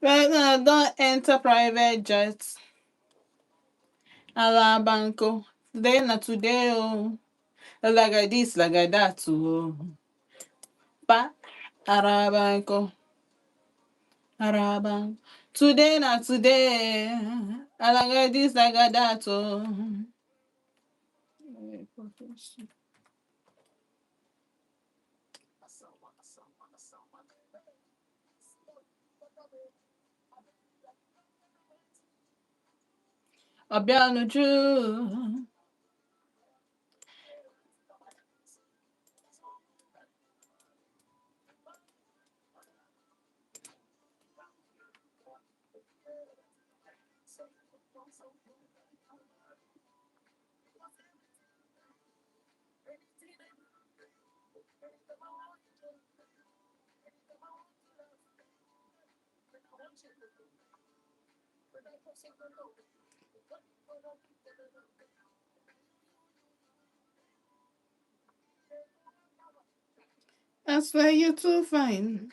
Right now, don't enter private jets. Alabanko. Today na today, oh. Like this, like that, oh. Pa, Arabanko. Araban. Today na today. Like this, like that, oh. Obianuju. I swear you're too fine.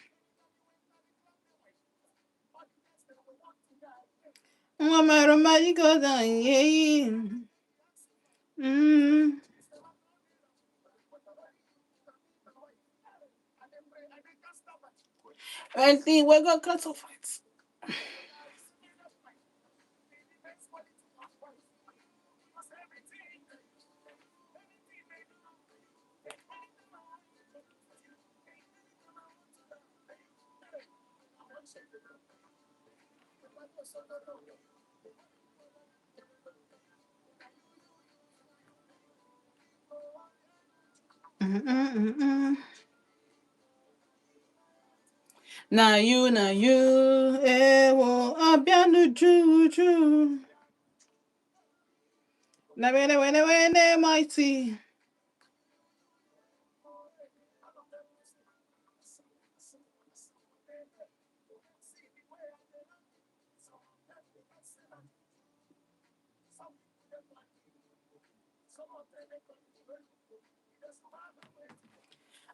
Mama, Romani go down, yeah. Mm. I think we got cut off it. Mm-mm-mm-mm. Na you, eh, wo, abianu juju. Na wene wene wene mighty.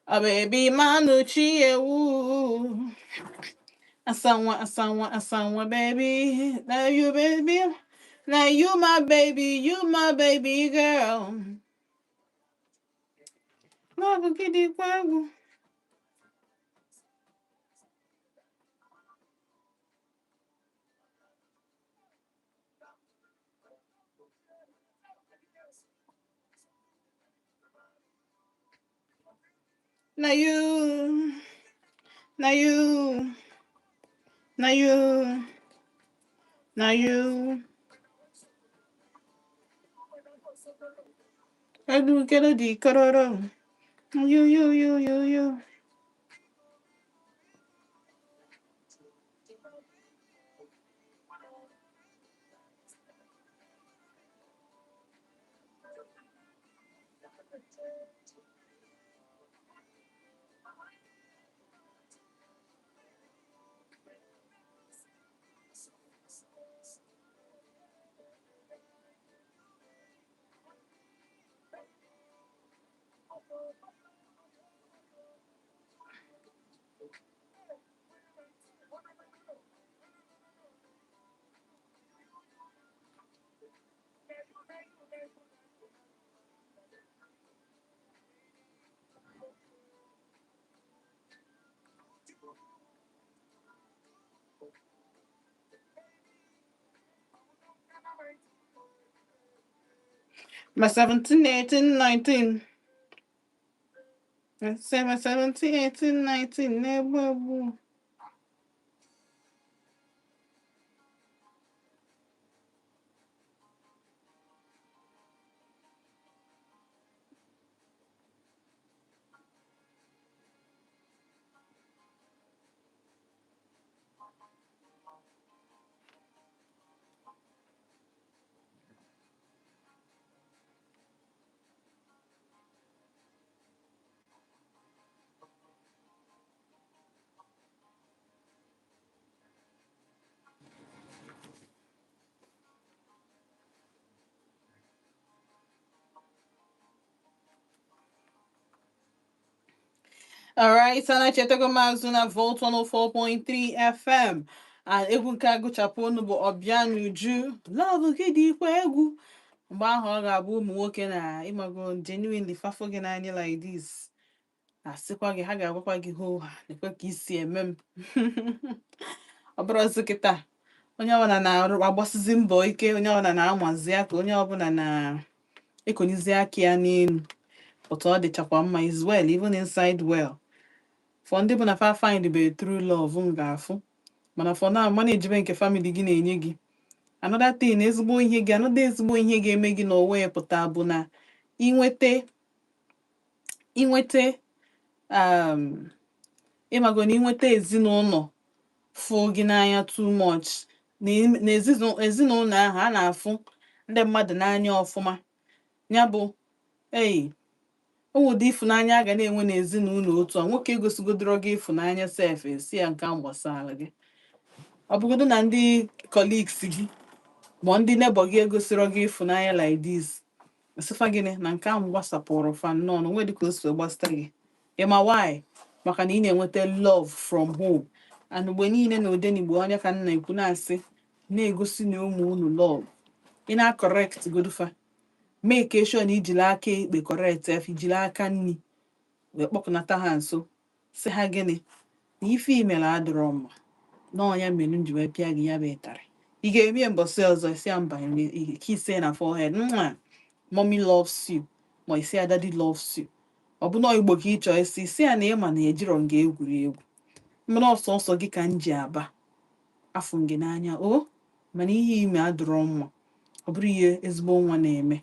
A baby manu chi ewu. Asanwa, asanwa, asanwa, baby. Now you, baby. Now you my baby girl. Love gidi kwangu. Now you, now you, now you, now you. I do get a di kororo. You, you, you, you, you. My 17, 18, 19. I say my 17, 18, 19. Never. Alright, sana chetego mazụ na Volt 104.3 FM. And egwu nke agụchapụ unu bụ Obianuju. Love gị dịkwa egwu. Mgbe ahụ ọ ga-abụ ụmụ nwoke na ịmago genuinely fafo gị n'anya like this. Asịkwa gị, ha ga-agwakwa gị hoo ha nekwe ka isi eme m. Ọ bụrụzi kịta onye ọbụla na-arụ agbasizi mbọ ike, onye ọbụla na-amazi aka, onye ọbụla na-ekonizi aka ya n'elu. But ọ dịchakwa mma is well, even inside well. For ndị bụ na fa find be true love m ga-afụ, mana for now, mana ejibe nke family gị na-enye gị. Another thing, ezigbo ihe gị, another ezigbo ihe ga-eme gị n'ụwa ya pụta bụ na inwete ịmago na inweta ezinụlọ fụ gị n'anya too much, na ezinụlọ ahụ a na-afụ ndị mmadụ n'anya ọfụma. Ya bụ ei o ụdị ịfụnanya a ga na-enwe n'ezinụlọ otu a, nwoke egosigodoro gị ịfụnanya sef, esi ya nke ahụ gbasara gị. Ọ bụgodo na ndị colleagues gị ma ndị neighbor gị egosiro gị ịfụnanya like this, sịfa gịnị na nke ahụ gbasapụrụ fa nnọọ na onwe dịka o si wee gbasata gị. Ịma why? Maka na ị na-enweta love from home. And mgbe niile na Odenigbo, onye ka m na-ekwu na-asị na-egosi na ụmụ unu love, ị na-correct godufa, make sure na ijiri aka ekpe correct f, ijiri aka nri wee kpọkọnata ha nso, sị ha gịnị na ife imere adịrọ mma, na ọnya mere m ji wee pịa gị ya bụ ịtarị. Ị ga-eme ya mbọsị ọzọ, isi ya mba, kiss ya na forehead, "Mwah, mommy loves you," ma isi ya, "Daddy loves you." Ọ bụ na Igbo ka ị chọọ isi, isi ya na ịma na ejirọ m gị egwuri egwu, mana ọsọsọ gị ka m ji aba afụ m gị n'anya o, mana ihe ime adịrọ mma, ọ bụrụ ihe ezigbo nwa na-eme.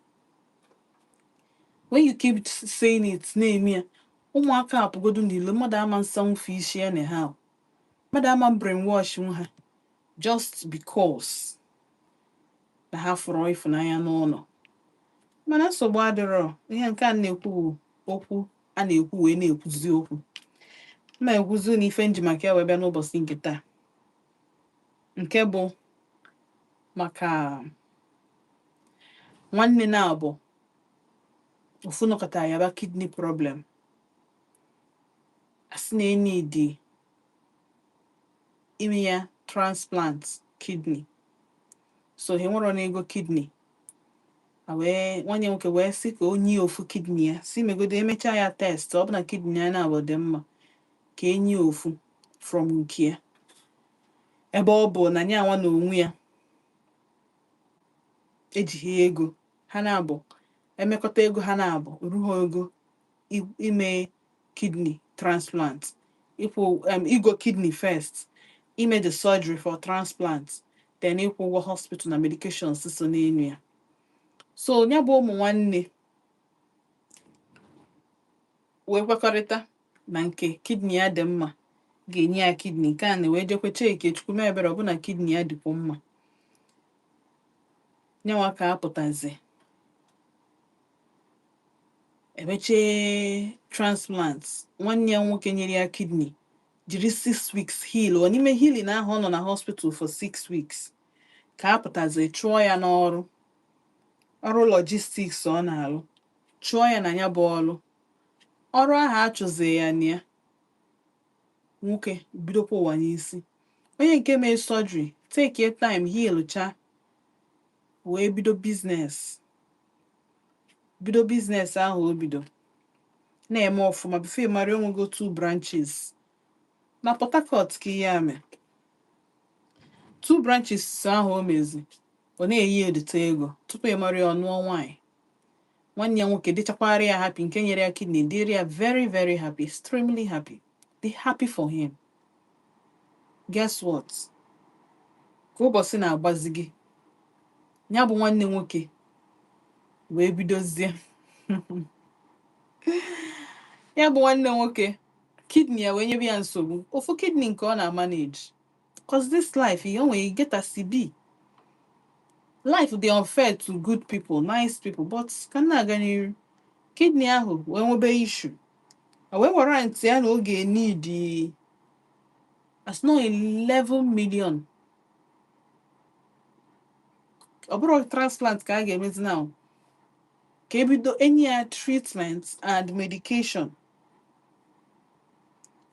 When you keep saying it, na-eme ya, ụmụaka apụgodu n'ilo, mmadụ ama nsanwụfe isi anyhow, mmadụ ama brainwash ha just because na ha fụrụ ịfụnanya n'ụlọ. Mana nsogbu adịrọ. Ihe nke a na-ekwu bụ okwu a na-ekwu wee na-ekwuzi okwu mma ekwuzi na ife nji maka ya wee bịa n'ụbọchị nke taa, nke bụ maka nwanne na-abụ ofu nọkọtara yaba kidney problem, asị na enidi ime ya transplant kidney. So ha nwere n'ego kidney a, wee nwanne ya nwoke wee sị ka o nye ofu kidney ya, si megodo emechaa ya test, ọ bụ na kidney ya na-abụ dị mma, ka enye ofu from nke ya, ebe ọ bụ na ya nwa na onwe ya ejighị ego. Ha na-abụ emekọta ego ha na-abụ ruo ego ime kidney transplant, ịkwụ igo kidney first, ime the surgery for transplant, then ịkwụ ụgwọ hospital na medications so n'elu ya. So ya bụ ụmụ nwanne wee kwekọrịta na nke kidney ya dị mma ga-enye ya kidney nke a, na wee jekwe cheke Chukwu mee ebere, ọbụna kidney ya dịkwa mma. Nyanwa ka apụtazi emechee transplant. Nwanne ya nwoke nyere ya kidney jiri 6 weeks heal ọ. N'ime healing ahụ ọ nọ na hospital for 6 weeks ka apụtazi chụọ ya n'ọrụ, ọrụ logistics ọ na-alụ, chụọ ya na ya bụ ọrụ. Ọrụ ahụ achụzi ya na ya, nwoke bidokwa ụwa n'isi. Onye nke mee surgery, take time heal cha, wee bido business. Bido business ahụ, o bido na-eme ọfụma. Before mara, onwego two branches na Port Harcourt. Ka ihe a mee, two branches ahụ o mezi, ọ na-eyi edite ego. Tupu ị mara ya, ọ nụọ nwaanyị. Nwanne ya nwoke dịchakwara ya happy, nke nyere ya kidney dịrị ya very very happy, extremely happy, dị happy for him. Guess what? Ka ụbọchị na-agbazi gị, ya bụ nwanne nwoke wee bidozie, ya bụ nwanne nwoke kidney ya wee nyebe ya nsogbu, ofu kidney nke ọ na-manage. 'Cause this life, ihe o nwere get as e be, life dey unfair to good people, nice people. But ka m na-aga n'iru, kidney ahụ wee nwebe issue, o wee were ntị ya na oge need as no 11 million. Ọ bụrụ transplant ka a ga-emezi now, ka ebido enye ya treatment and medication.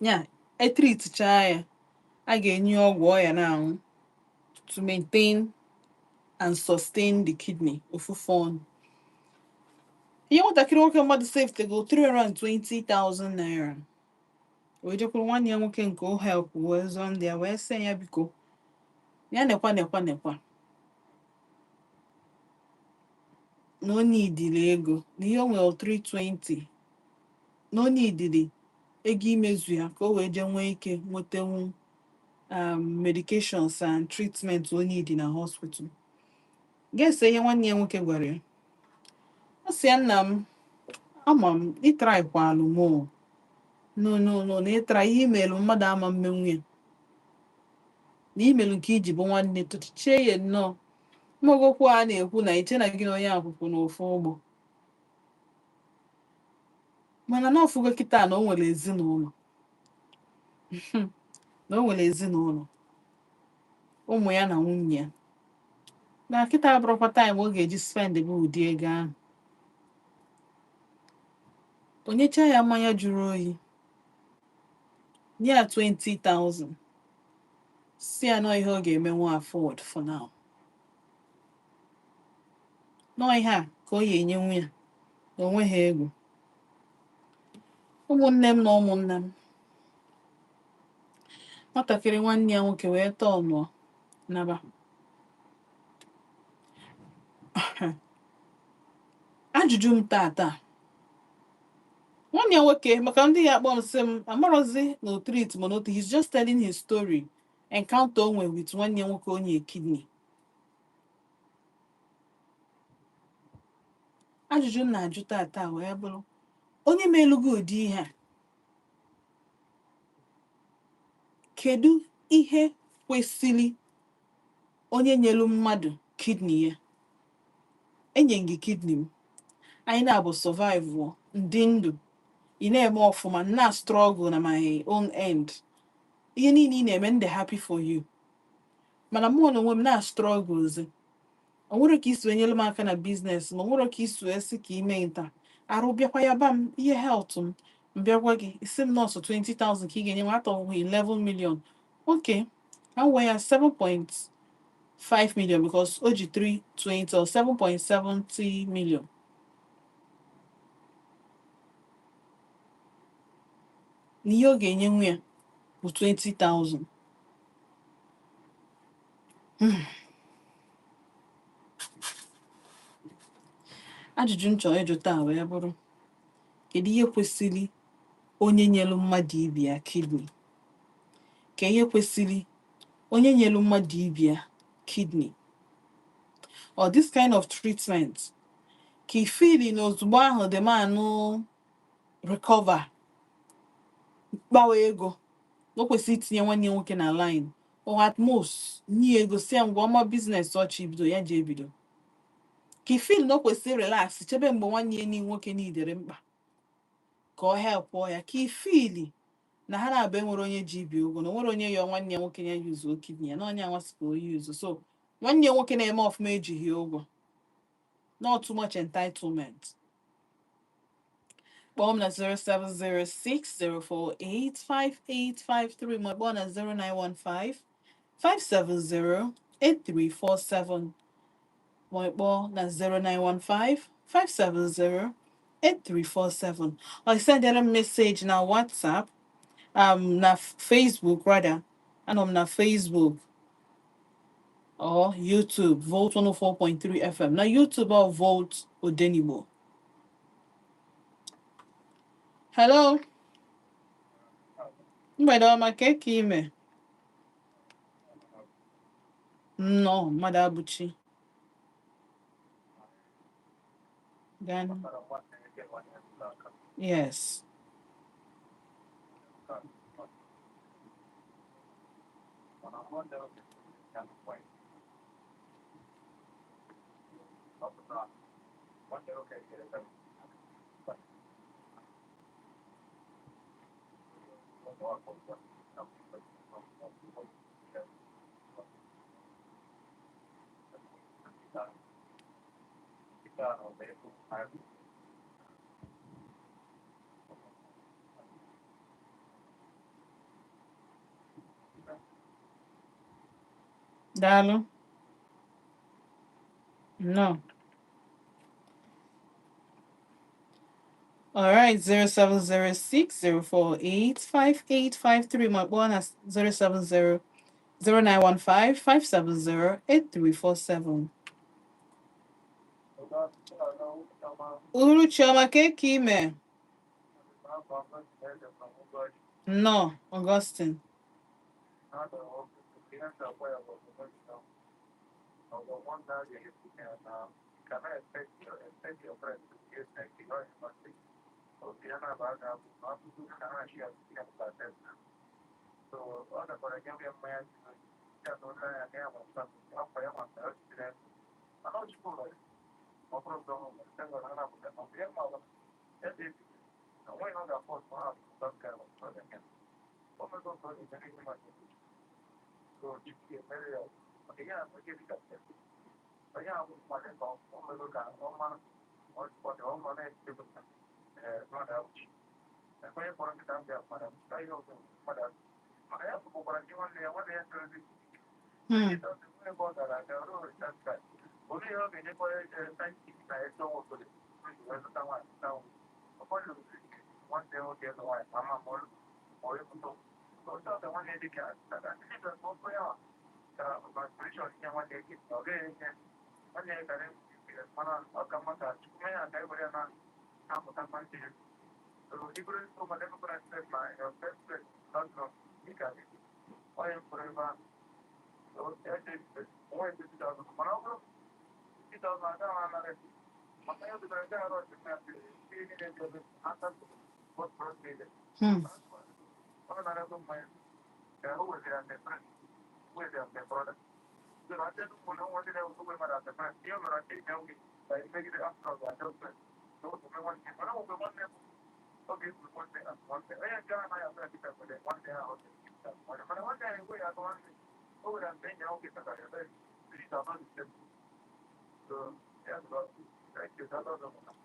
Ya etreatchaa ya, a ga-enye ya ọgwụ ọya na-aṅụ to maintain and sustain the kidney ofufe ọnụ. Ihe nwatakịrị nwoke mmadụ safetego 320,000 naira wee jekwuru nwanne ya nwoke nke o help wee zụọ ndị ya, wee sị ya biko, ya nekwa nekwa nekwa na o nidili ego, na ihe o nwere 320, na o nidili ego imezu ya ka o wee jee nwee ike nwetenwu medications and treatment o nidi na hospital. Ga-ese ihe nwanne ya nwoke gwara ya. Ọ sị ya, nna m, ama m ịtrykwalụ m o. No, no, no, na ịtry ihe imelu mmadụ ama mmenwu ya, na imelu nke iji bụ nwanne tụchichie ya nnọọ mmogokwu a na-ekwu na iche na gị na onye akwụkwụ n'ofu ụgbọ, mana na ọfụgo kịta na o nwere ezinụlọ, na o nwere ezinụlọ, ụmụ ya na nwunye ya, na kịta abụrụkwa time ọ ga-eji spend bụ ụdị ego ahụ. Onyecha ya mmanya jụrụ oyi, nye ya 20,000, si ya nọ ihe ọ ga-emenwu afford for now, nọ ihe a ka ọ ya enyenwu ya, na o nweghị ego. Ụmụnne m na ụmụnna m, nwatakịrị nwanne ya nwoke wee tọọ nụọ naba. Ajụjụ m tata, nwanne ya nwoke, maka ndị ya akpọ m sị m amarọzi na o treat mana otu, he's just telling his story, encounter o nwere with nwanne ya nwoke onye kidney. Ajụjụ m na-ajụ tata wee bụrụ, onye melugo ụdị ihe a, kedu ihe kwesịrị onye nyelu mmadụ kidney ya? Enye gị kidney m, anyị na-abụ survive ndị ndụ, ị na-eme ọfụma, na struggle na my own end, ihe niile ị na-eme ndị happy for you, mana mụ na onwe m na struggle zi. O nwere ka isi enyelu m aka na business, ma o nwere ka isi esi ka ime nta arụ bịakwa ya ba m ihe health m mbịakwa gị isi m nọọsụ 20,000 ka ị ga-enye m atọ 11 million. Okay, ka m wee ya 7.5 million because o ji 320 or 7.70 million. Na ihe ọ ga-enyenwu ya bụ 20,000. Ajụjụ m chọrọ ịjụ taa wee bụrụ, kedu ihe kwesịrị onye nyelu mmadụ ibe ya kidney? Ka ihe kwesịrị onye nyelu mmadụ ibe ya kidney or this kind of treatment, ka ifili na ozugbo ahụ the man recover gbawa ego na o kwesịrị itinye nwanne ya nwoke na line, or at most nye ego si ya ngwa ọma business ọchị bido ya ji ebido, ka ifili na o kwesịrị relax chebe mgbe nwanne ya nwoke niidere mkpa ka ọ helpụọ ya, ka ifili na ha na-abụ enwere onye ji ibi ụgwọ, na onwere onye yọọ nwanne ya nwoke ya yuzuo kidney ya, na onye anwasị ka o yuzu, so nwanne ya nwoke na-eme ọfụma ejighị ụgwọ, not too much entitlement. Kpọọ m na 07060485853, ma kpọọ na 09155708347, ma kpọọ na 09155708347, or send them a message na WhatsApp, na Facebook rather, anọ m na Facebook or YouTube, Volt 104.3 FM na YouTube or Volt Odenigbo. Hello, mgbede ọma, ka ka ime? Nnọọ, mmadụ abụchi. Gaa. Yes. Daalụ. No. All right, 07060485853. My one is 070 0915 570 8347. Uhuruchi ọma, ka eke ime? Nnọọ, Augustine. Hmm. Hmm.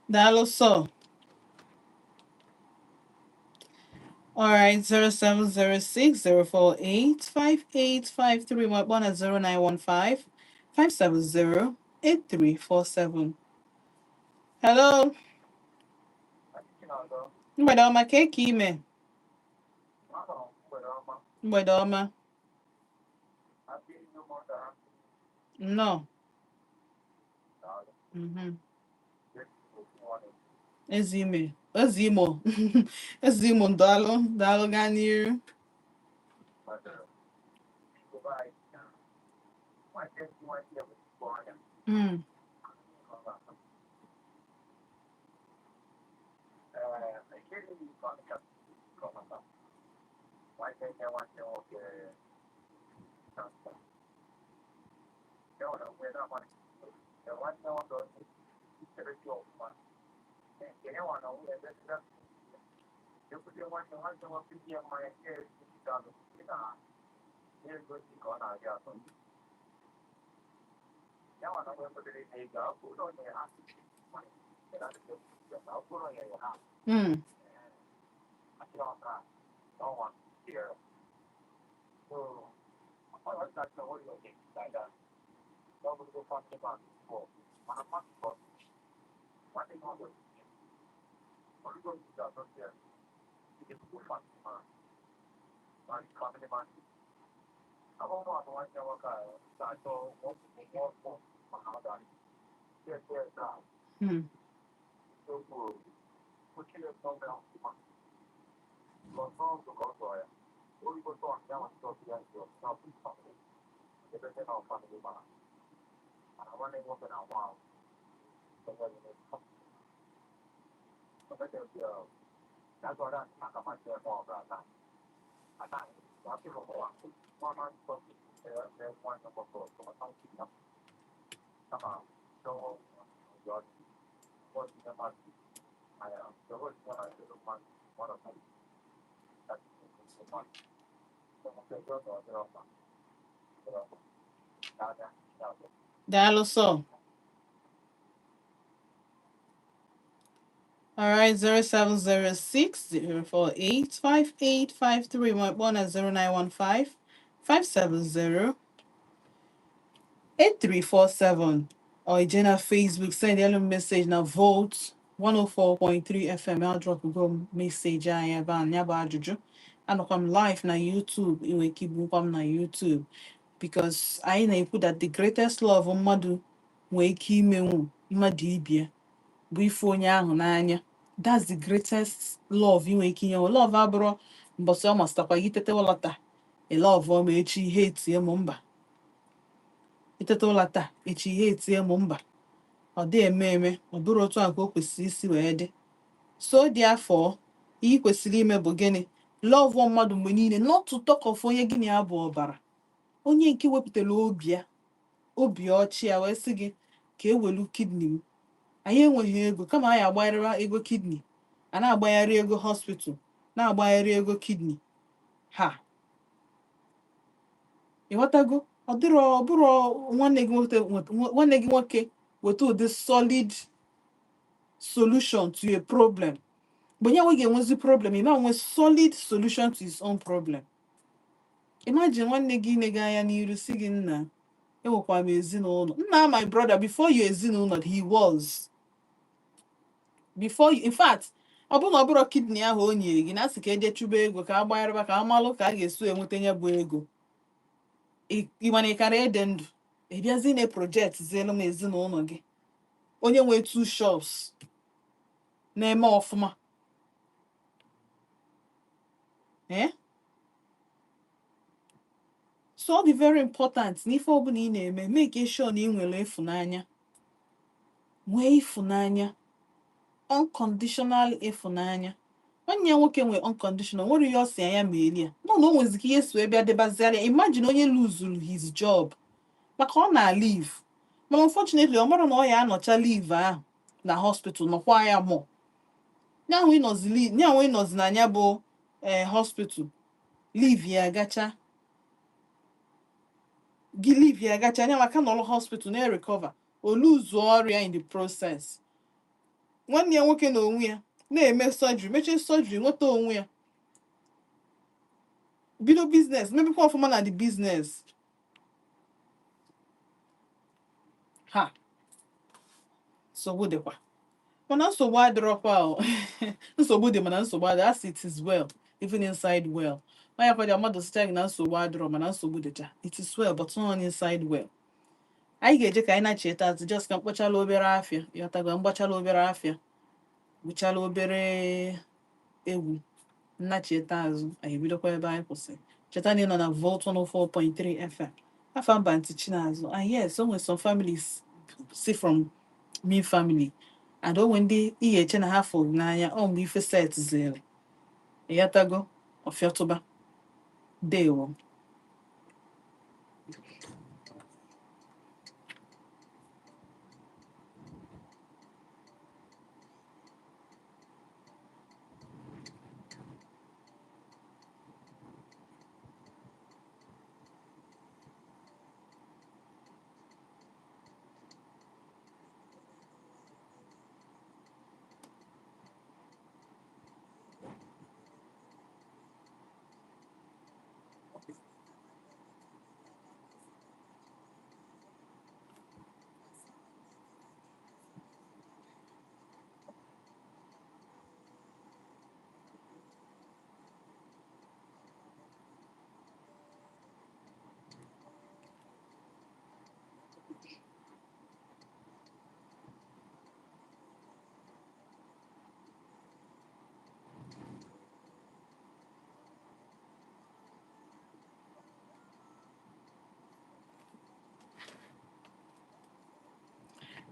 Daalụ sọ. All right, 07060485853. My one at 0915 570 8347. Hello. Mgbede ọma, ka eke ime? Mgbede ọma. Nnọọ. Ezi ime. Ezi Imo. Ezi Imo, daalụ. Daalụ, gaa n'iru. Mm. Mm. Daalụ sọ. All right, 07060485853. My one at 0915 570 8347, or ije na Facebook send elu m message na Volt 104.3 FM. I'll drop go message anyị ebe a ya bụ ajụjụ. Anọkwa m live na YouTube, ị nwere ike igbukwa m na YouTube, because anyị na-ekwu that the greatest love mmadụ nwee ike imenwu mmadụ ibie bụ ife onye ahụ n'anya. That's the greatest love ị nwere ike inye. Love abụrụ mbọsị ọ masịtakwa gị tete ụla taa ị love ma echi ihe etie m, mba. Itete ụla taa, echi ihe etie m, mba. Ọ dị eme eme, ọ bụrụ otu a ka o kwesịrị isi wee dị. So dị afọ, ihe ị kwesịrị ime bụ gịnị? Love mmadụ mgbe niile, not to talk of onye gịnị ya bụ ọbara, onye nke wepụtara obi ya, obi ọchị ya, wee sị gị ka ewelu kidney m. Anyị enweghị ego, kama anyị agbagharịwa ego kidney, a na-agbagharị ego hospital, na-agbagharị ego kidney ha. Ịghọtago? Ọ dịrọ, ọ bụrụ nwanne gị nwoke, nwanne gị nwoke weta ụdị solid solution to a problem, mgbe ya nwe ga-enwezi problem, ị ma nwe solid solution to his own problem. Imagine nwanne gị na-ege anya n'iru si gị, "Nna, enwekwa m ezinụlọ." Nna, my brother, before you ezinụlọ, he was before you. In fact, ọ bụrụ na ọ bụrụ kidney ahụ o nyere gị na asị ka eje chụba ego, ka a gbagharịba, ka a malụ ka a ga-esi enweta ya bụ ego, ị mana ị kara ịdị ndụ. Ị bịazi na project zielu m ezinụlọ gị, onye nwe two shops na-eme ọfụma. Eh, so ọ dị very important n'ife ọbụla ị na-eme, make sure na ị nwere ịfụnanya, nwee ịfụnanya, unconditional ịfụnanya. Nwanne ya nwoke nwee unconditional, nwere ihe ọ si anya ma eli ya nọ na o nwezi ka ihe si wee bịa dịbaziara ya. Imagine onye luzuru his job maka ọ na leave, mana unfortunately ọ mara na ọ ya anọcha leave ahụ na hospital, nọkwa ya mụ nyanwụ ịnọzi nyanwụ ịnọzi na ya bụ ee hospital leave ya gacha, gị leave ya gacha, anya maka nọrọ hospital na-recover, o luzuo ọrịa in the process. Nwanne ya nwoke na onwe ya na-eme surgery, mechie surgery, nweta onwe ya, bido business, mebikwa ọfụma na the business. Ha nsogbu dịkwa, mana nsogbu adịrọkwa o. Nsogbu dị, mana nsogbu adị. As it is well even inside well. Onye kwaja mmadụ sịcha gị na nsogbu adịrọ, mana nsogbu dịcha. It is well, but not inside well. Anyị ga-eje ka anyị na-cheta azụ, just ka mkpọchala obere afịa, ịghọtago? Mgbachala obere afịa, gbuchala obere egwu, nnachieta azụ, anyị ebidokwa ebe anyị kwụsị. Cheta na ị nọ na Volt 104.3 FM. Afa mba ntị Chinazụ. And yes, o nwere some families si from me family, and o nwere ndị ị ga-eche na ha fụrụ n'anya, ọ mgbe ife set zere, ịghọtago? Ọfịọtụba dewo.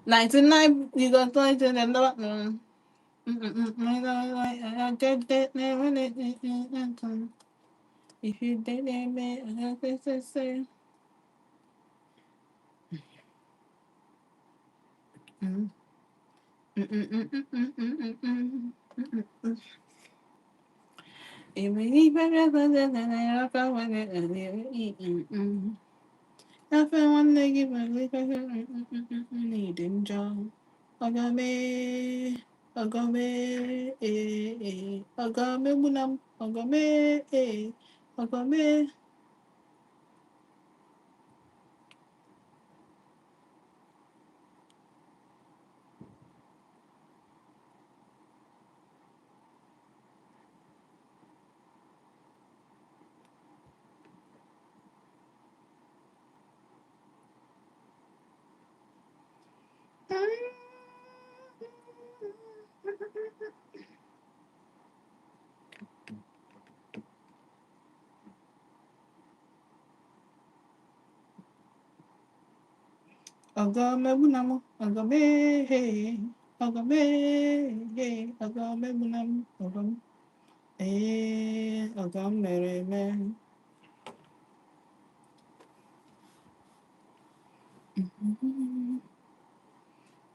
99, you got 99. If you didn't say. Mm, mm, mm, mm, mm, mm, mm, mm, mm, mm. Afe nwanne gị bụ dị njọ. Ọgame, ọgame, ee, ee, ọgame gbuna m, ọgame, ee, ọgame. Ọgọ megbuna m, ọgọ mee, ọgọ mee, ọgọ megbuna m, ọgọ m, ee, ọgọ m mere eme.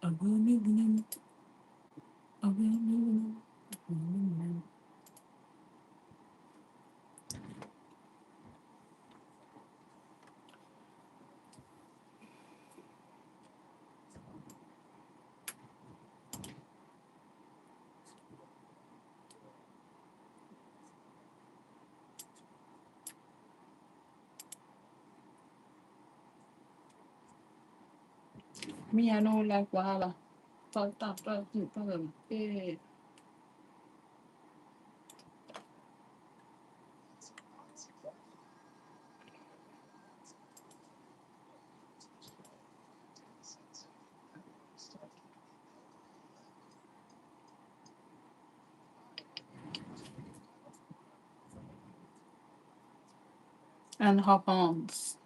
Ọgọ megbuna m, ọgọ megbuna m, ọgọ megbuna m. Me, I don't like wahala. Talk, talk, talk, talk, talk. Yeah. And hop-ons.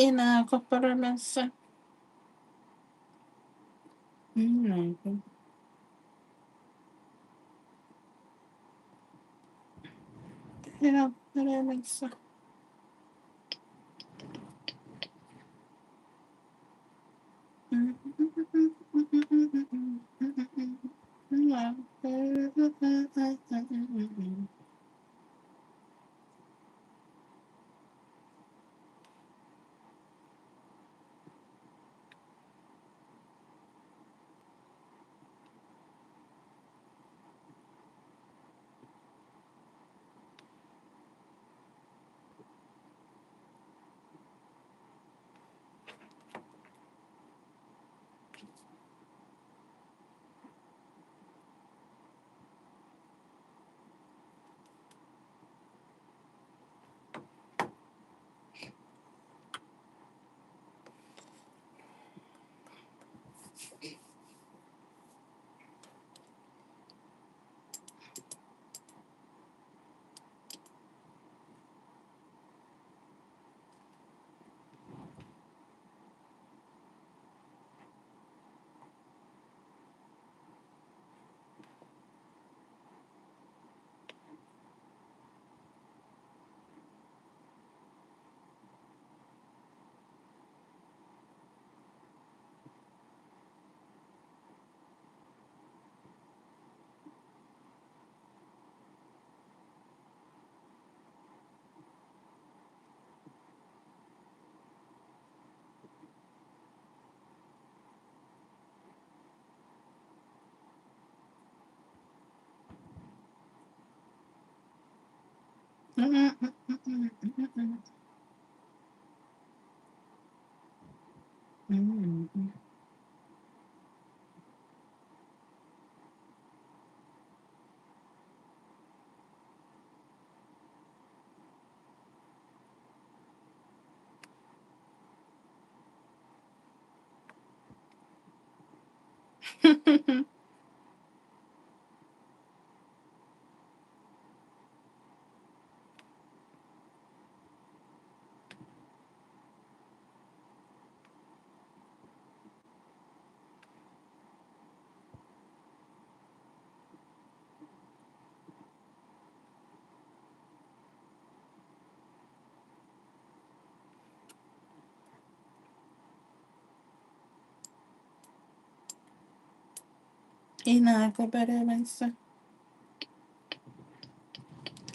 Ị na-akọkwara m nsị? M na-ekwu. Ị na-akọkwara m nsị? Ị na-agụbere m nsọ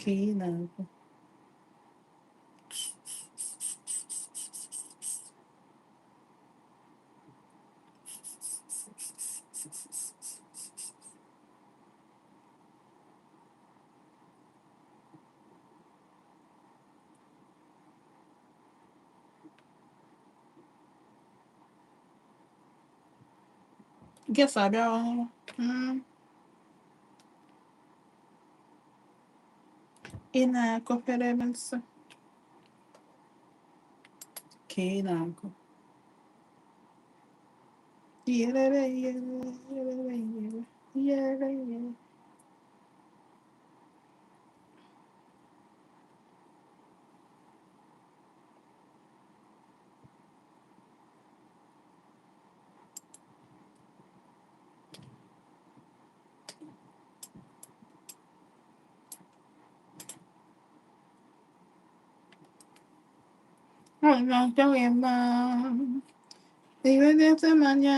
ka ị na-agụ. Guess abịa ọhụrụ. Ị na-agụpere m nsọ ka ị na-agụ. Iyerere iyerere iyerere iyerere iyerere iyerere. Ọ na-achọghị mma. Iwe na-ete m anya.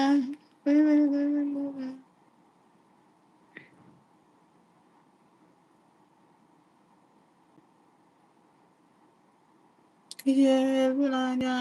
Ihe ịhụnanya.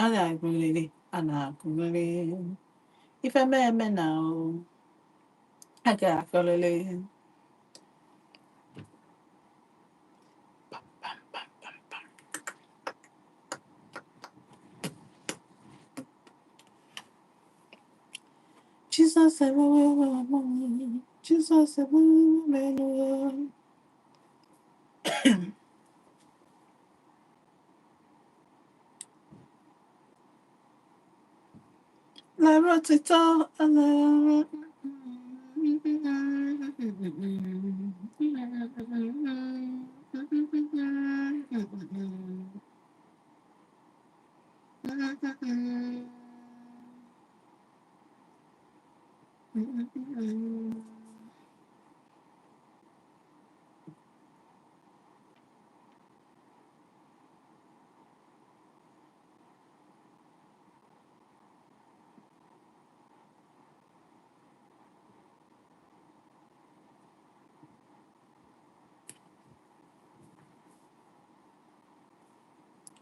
A na-agụlele, a na-agụlele. Ife meme na o, a ga-akọlele. Jizọs emewo m, Jizọs emewo m elu. Lara otito ala.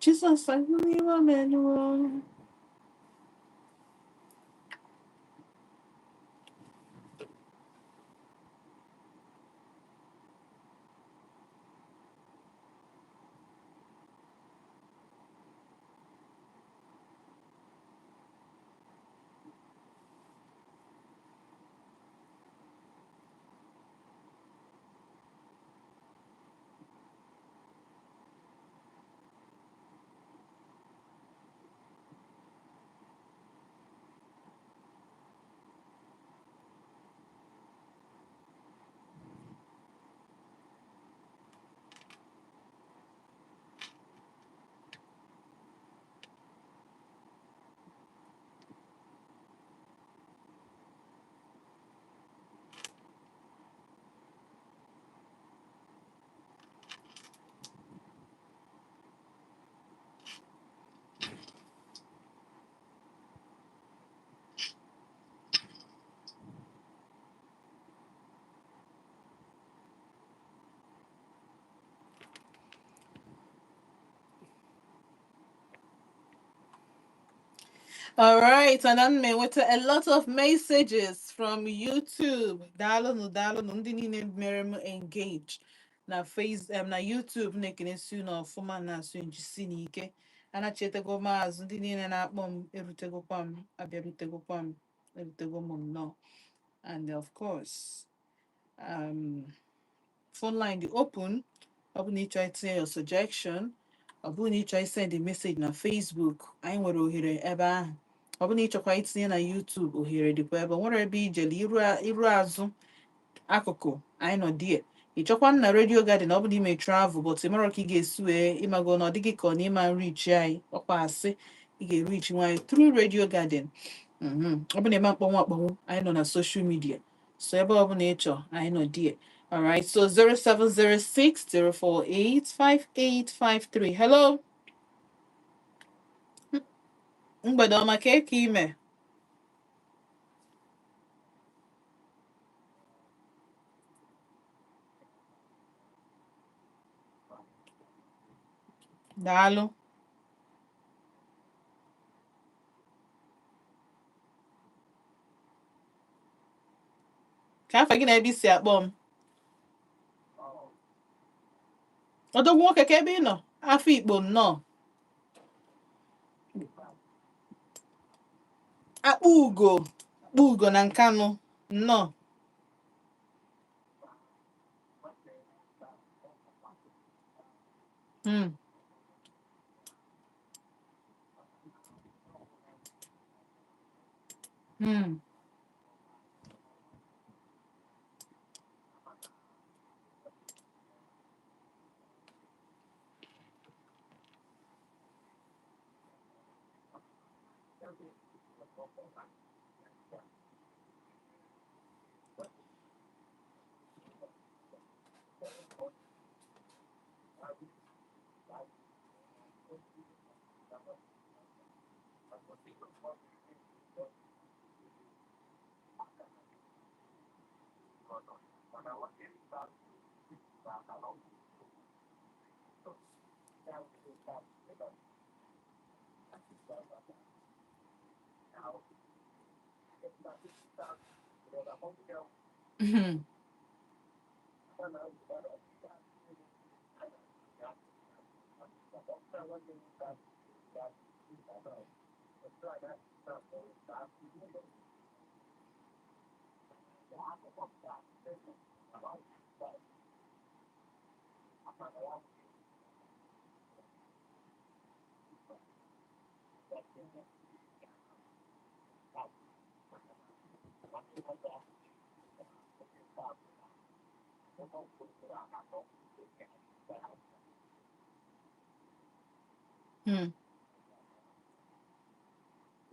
Jizọs emewo m elu. All right, and I'm with a lot of messages from YouTube. Daalụnụ, daalụnụ, ndị niile mere m engage na face na YouTube na-ekenesi unu ọfụma na-asụ njisi n'ike. Anachetego m azụ ndị niile na-akpọ m erutegokwa m abịarutegokwa m erutego m nnọọ. And of course, phone line dị open. Ọ bụ na ịchọ itinye your suggestion, ọ bụrụ na ịchọ send a message na Facebook, anyị nwere ohere ebe ahụ. Ọ bụrụ na ịchọkwa itinye na YouTube, ohere dịkwa ebe o nwere ebe ijele iru iru azụ akụkụ anyị nọ die. Ịchọkwa na Radio Garden, ọ bụ na ime travel but ị marọ ka ị ga-esi wee ịmago na ọ dịghị ka ọ na ịma reach anyị, ọkwa asị ị ga-ereach nwaanyị through Radio Garden. Ọ bụ na ịma mkpọnwụ akpọnwụ, anyị nọ na social media, so ebe ọ bụla ị chọ anyị nọ die. Alright, so 0706 048 5853. Hello, mgbede ọma, ka eke ime? Daalụ. Ka afa gị na ebe isi akpọ m? Odogwu nwoke, ka ebe ị nọ? Afọ Igbo nnọọ. Akpọ ugo, akpọ ugo na Nkanụ nnọọ.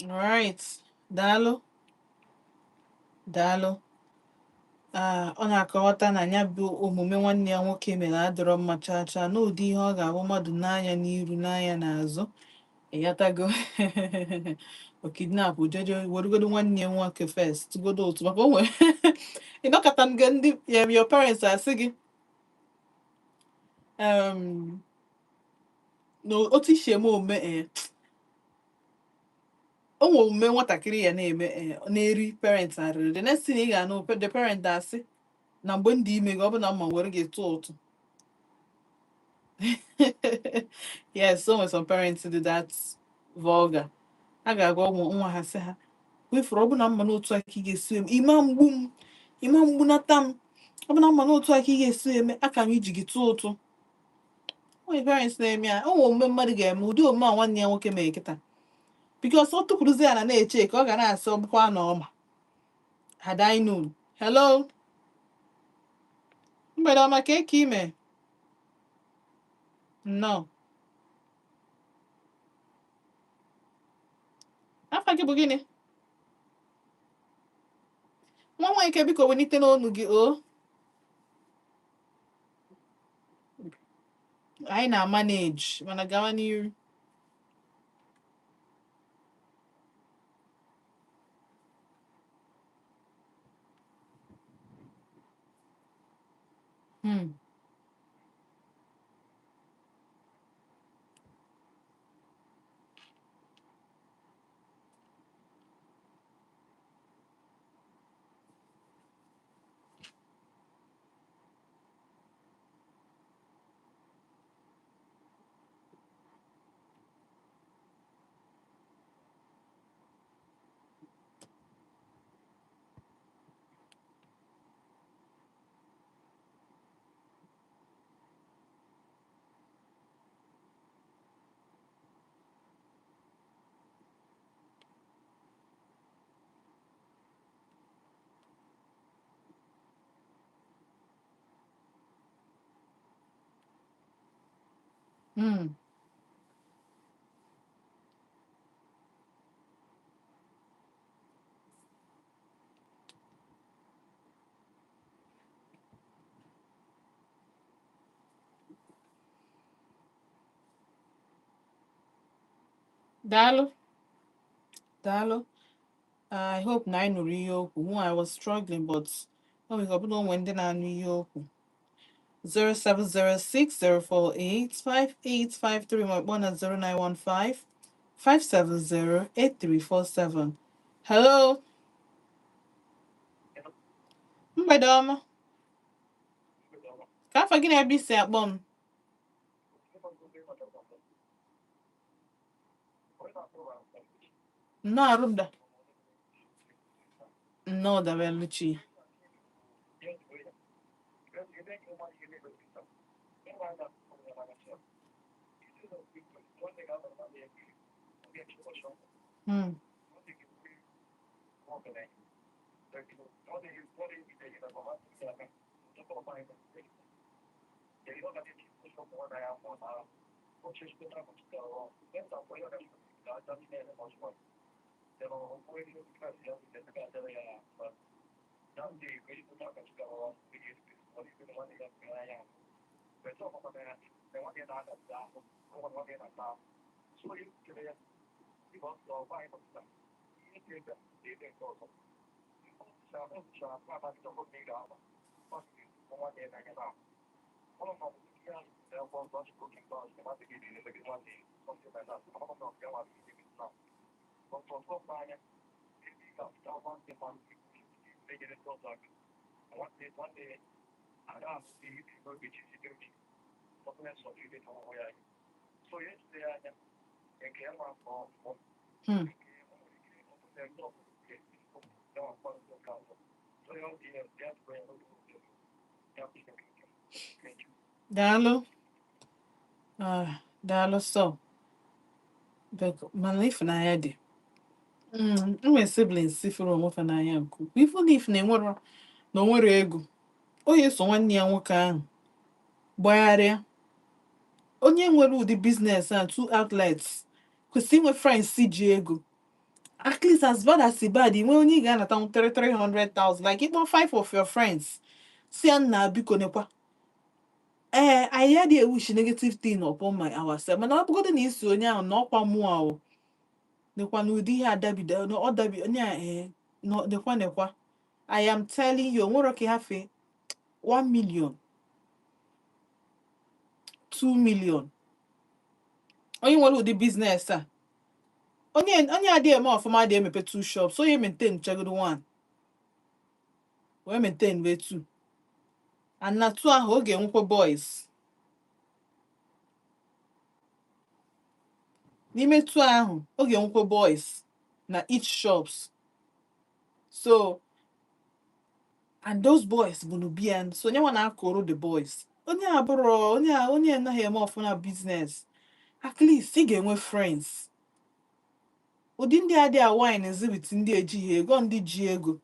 All right. Daalụ. Daalụ. Ah, ọ na-akọwata na ya bụ omume nwanne ya nwoke mere adịrọ mma chaa chaa n'ụdị ihe ọ ga-abụ mmadụ n'anya n'iru n'anya n'azụ ịghọtago o kidnap jeje werugodo nwanne ya nwoke first godo otu maka o nwere ịnọkọta nga ndị your parents asị gị na otu isi eme omume o nwere omume nwatakịrị ya na-eme na-eri parents arịrị. The next thing ị ga-anụ, the parent asị na mgbe ndị ime gị ọ bụ na mma were gị tụọ ụtụ. Yes, so some parents do that vulgar. A ga-agwa ụmụ nwa ha sị ha wefuru ọ bụ na mma n'otu aka ị ga-esi eme ịma mgbu m ịma mgbu nata m ọ bụ na mma n'otu aka ị ga-esi eme aka m iji gị tụọ ụtụ. Onye parents na-eme ya, o nwere omume mmadụ ga-eme ụdị omume a nwanne ya nwoke mere kịta because ọ tụpụrụzi ya na na-eche ka ọ ga na-asị ọ bụkwa na ọma. Had I known. Hello, mgbede ọma, ka eke ime? Nnọọ. Afa gị bụ gịnị? Nwa nwa ike, biko welite n'onu gị o. Anyị na-manage mana gawa n'iru. Hmm. Daalụ. Daalụ. I hope na anyị nụrụ ihe okwu. Mụ, I was struggling, but ọ nwere ike ọ bụrụ na o nwee ndị na-anụ ihe okwu. 07060485853 ma kpọọ na 09155708347. Hello, mgbede ọma. Ka afọ gị na ebe isi akpọ m? Nnọọ arụmda. Nnọọ dabeluchi. Hmm. Daalụ. Ah, daalụ sọ. Mana ịfụnanya dị. Enwere siblings si fụrụ onwe fa n'anya nke ukwuu. Even if na enwero na o nwere ego, onye so nwanne ya nwoke ahụ gbagharịa. Onye nwere ụdị business a, two outlets, kwesịrị inwe friends si ji ego. At least, as bad as e bad, inwe onye ị ga-anata 300,000, like ịkpọ five of your friends si ya, nna, biko nekwa, ee, anyị adịghị ewish negative thing upon my ourselves, mana ọ bụgodị na isi onye ahụ na ọkwa mụọ o nekwa na ụdị ihe adabido na ọ dabi onye a, ee, nekwa nekwa, I am telling you, onwero ka hafe 1 million, 2 million. Onye nwere ụdị business a, onye onye adịghị eme ọfụma adịghị emepe two shops. Onye maintain chegodo one, wee maintain wee two, and na two ahụ ọ ga-enwekwa boys n'ime two ahụ, ọ ga-enwekwa boys na each shops. So and those boys bụ Nubian, so onye nwa na-akụrụ the boys, onye abụrụ onye a, onye anaghị eme ọfụma business, at least ị ga-enwe friends. Ụdị ndị adịghị awine with ndị ejighị ego, ndị ji ego.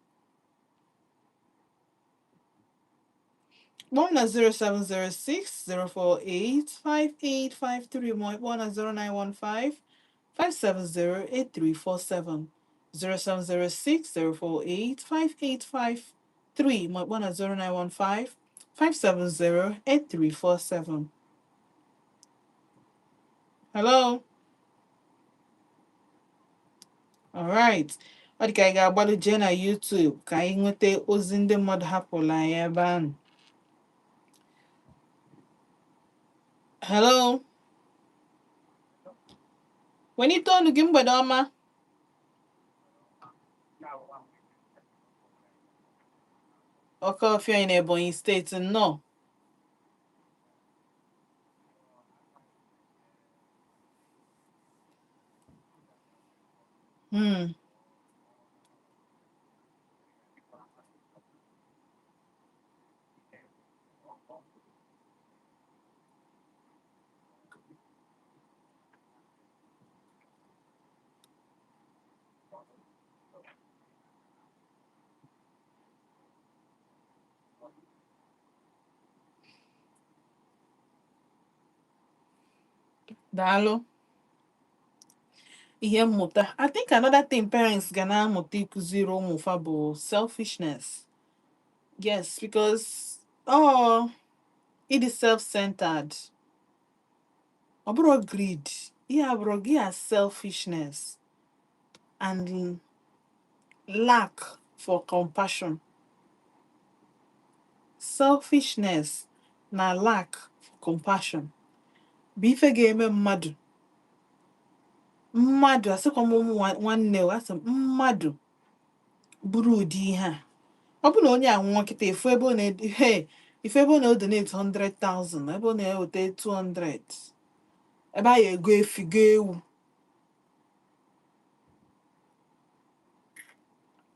Kpọọ m na 07060485853 ma ọ kpọọ na 0915 5708347, 07060485853 ma ọ kpọọ na 0915 5708347. Hello. Alright. Ọ dị ka anyị ga-agbalụ jee na YouTube ka anyị nweta ozi ndị mmadụ hapụrụ anyị ebe ahụ. Hello. Welite ọnụ gị. Mgbede ọma. Ọkọọfịa anyị na Ebonyi Steeti, nnọọ. Daalụ. Ihe mmụta, I think another thing parents ga na-amụta ịkụziri ụmụ fa bụ selfishness. Yes, because, oh, it is self-centered. Ọ bụrụ greed, ihe a bụrụ gị a selfishness and lack for compassion. Selfishness na lack for compassion bụ ife ga-eme mmadụ, mmadụ asịkwa m, ụmụ nwanne o, asị m mmadụ bụrụ ụdị ihe a, ọ bụ na onye a nwụọ kịta, efu ebe ọ na hey, ife ebe ọ na-donate 100,000, ebe ọ na-eweta 200, ebe a ya ego efi go ewu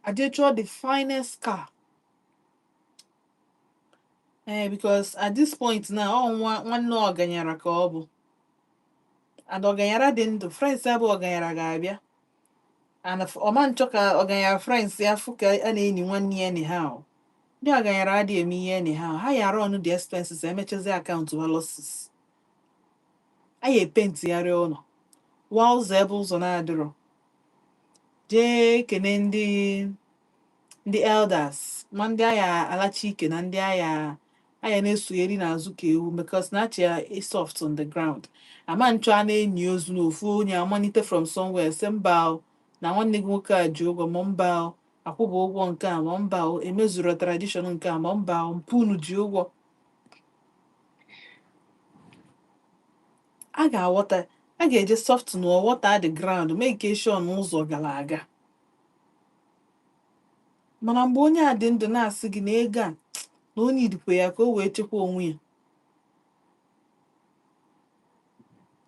aje chọọ the finest car, ee, because at this point now, ọ nwa nwanne ọganyara ka ọ bụ, and ọganyara dị ndụ, friends ya bụ ọganyara ga-abịa and ọma nchọ ka ọganyara friends ya fụ ka a na-enyi nwanne ya anyhow. Ndị ọganyara adịghị eme ihe anyhow. Ha yara ọnụ the expenses, emechazi akaụntụ ha losses, a ya epentịgharị ụlọ, waa ụzọ ebe ụzọ na-adịrọ, jee kene ndị elders, ma ndị agha alachi ike na ndị agha aya na-esogheri n'azụ ka ewu, because na achị ya soft on the ground. Ama nchọ a na-enyi ozu n'ofu onye amalite from somewhere sị mba o, na nwanne gị nwoke a ji ụgwọ, ma mba o, akwụba ụgwọ nke a, ma mba o, emezuru tradition nke a, ma mba o, mpunu ji ụgwọ. A ga-aghọta, a ga-eje soft na water the ground, make sure na ụzọ gara aga. Mana mgbe onye a dị ndụ na-asị gị na ego a na onye idikwe ya ka o wee chekwa onwe ya,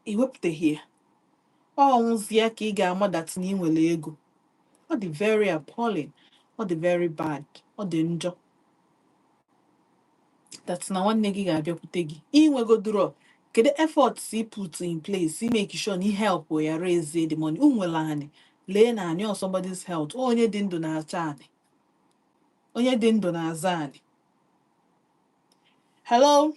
i wepụtaghị ya, ọ nwụzie ka ị ga-amadat na ị nwere ego. Ọ dị very appalling, ọ dị very bad, ọ dị njọ that na nwanne gị ga-abịakwute gị inwegodoro. Kedu efforts i put in place i make sure na i help ya raise the money? Unu nwere anị, lee na anị or somebody's health. Onye dị ndụ na-acha anị, onye dị ndụ na-aza anị. Hello,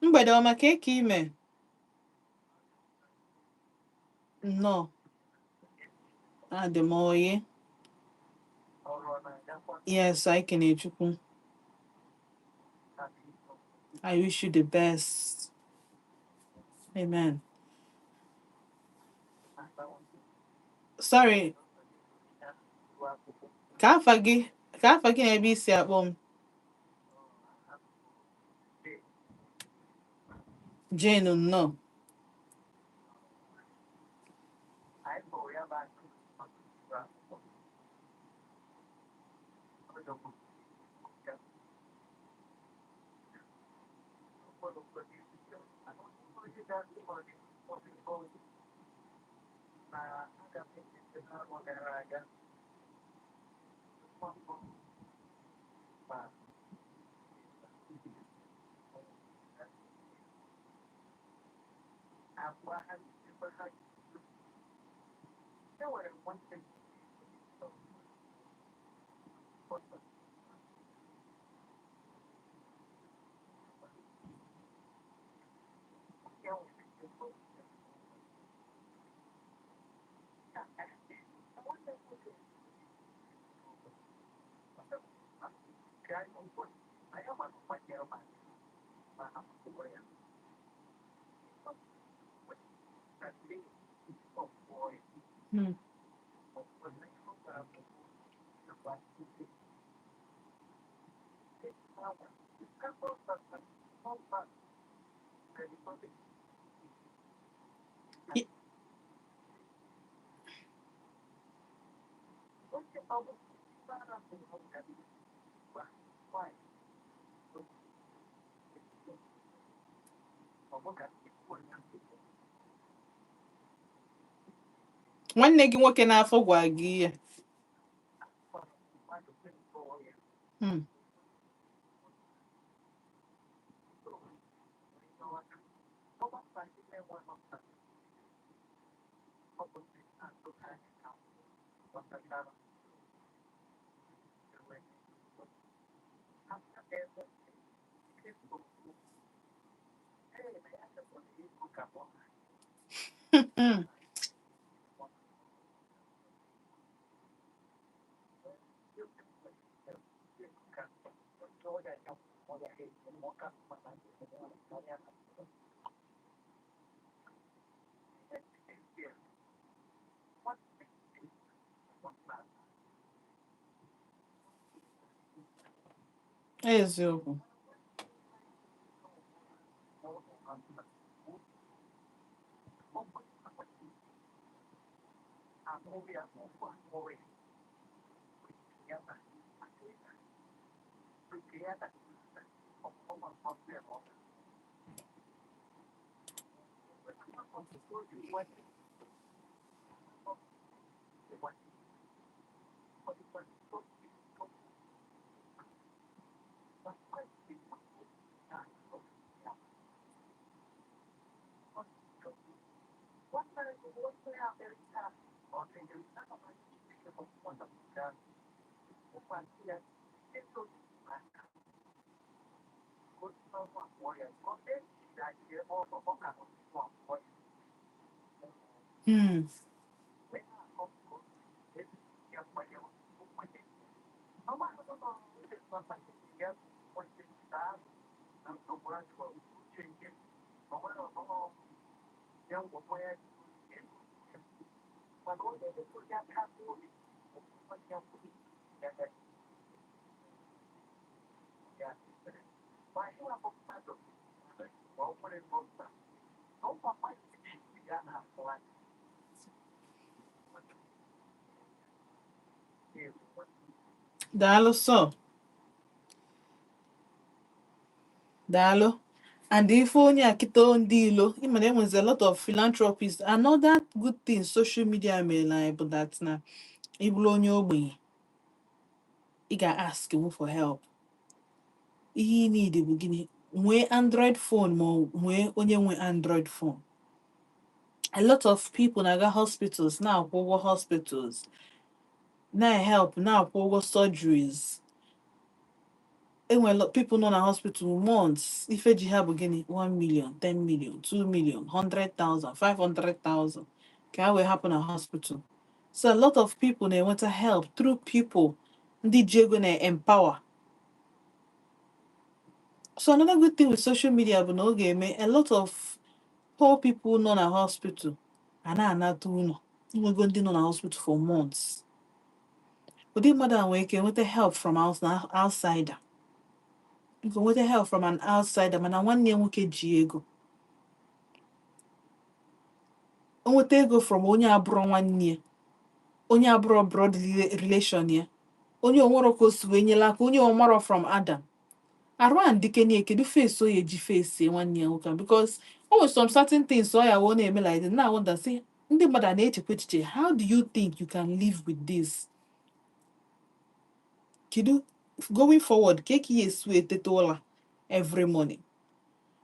mgbede ọma. Ka eke ime? Nnọọ, adị m oyi. Yes, I kene Chukwu. I wish you the best. Amen. Sorry, ka afa gị, ka afa gị na ebe isi akpọ m? Jane, nnọọ. Nwanne gị nwoke n'afọ gwa gị ihe? Eziokwu. Daalụ sọ. Daalụ. And ife onye a kịta, ndị ilo, ịma na enwezi a lot of philanthropists. Another good thing social media mere anyị bụ that na ị bụrụ onye ogbenye, ị ga-ask m for help. Ihe ị need bụ gịnị? Nwee Android phone, ma ọ nwee onye nwe Android phone. A lot of people na-aga hospitals, na-akwụ ụgwọ hospitals, na-help, na-akwụ ụgwọ surgeries. Enwere people nọ na hospital months. Ife ji ha bụ gịnị? 1 million, 10 million, 2 million, 100,000, 500,000, ka ha wee hapụ na hospital. So a lot of people na-enweta help through people ndị ji ego na-empower. So another good thing with social media bụ na ọ ga-eme a lot of poor people nọ na hospital a na-anata ụlọ. Nwego ndị nọ na hospital for months. Ụdị mmadụ a nwere ike nweta help from outsider, nke nweta help from an outsider, mana nwanne ya nwoke ji ego, o nweta ego from onye abụrọ nwanne ya, onye abụrọ blood relation ya, onye onwero ka o si wee nyela aka, onye ọmarọ from Adam arụ a ndikene. Kedu face o ya eji face nwanne ya nwoke a? Because o nwere some certain things ọ ya wụ na-eme like this na wonder sị ndị mmadụ a na-echekwa echiche, how do you think you can live with this? Kedu going forward ka ị esi wee teta ụla every morning?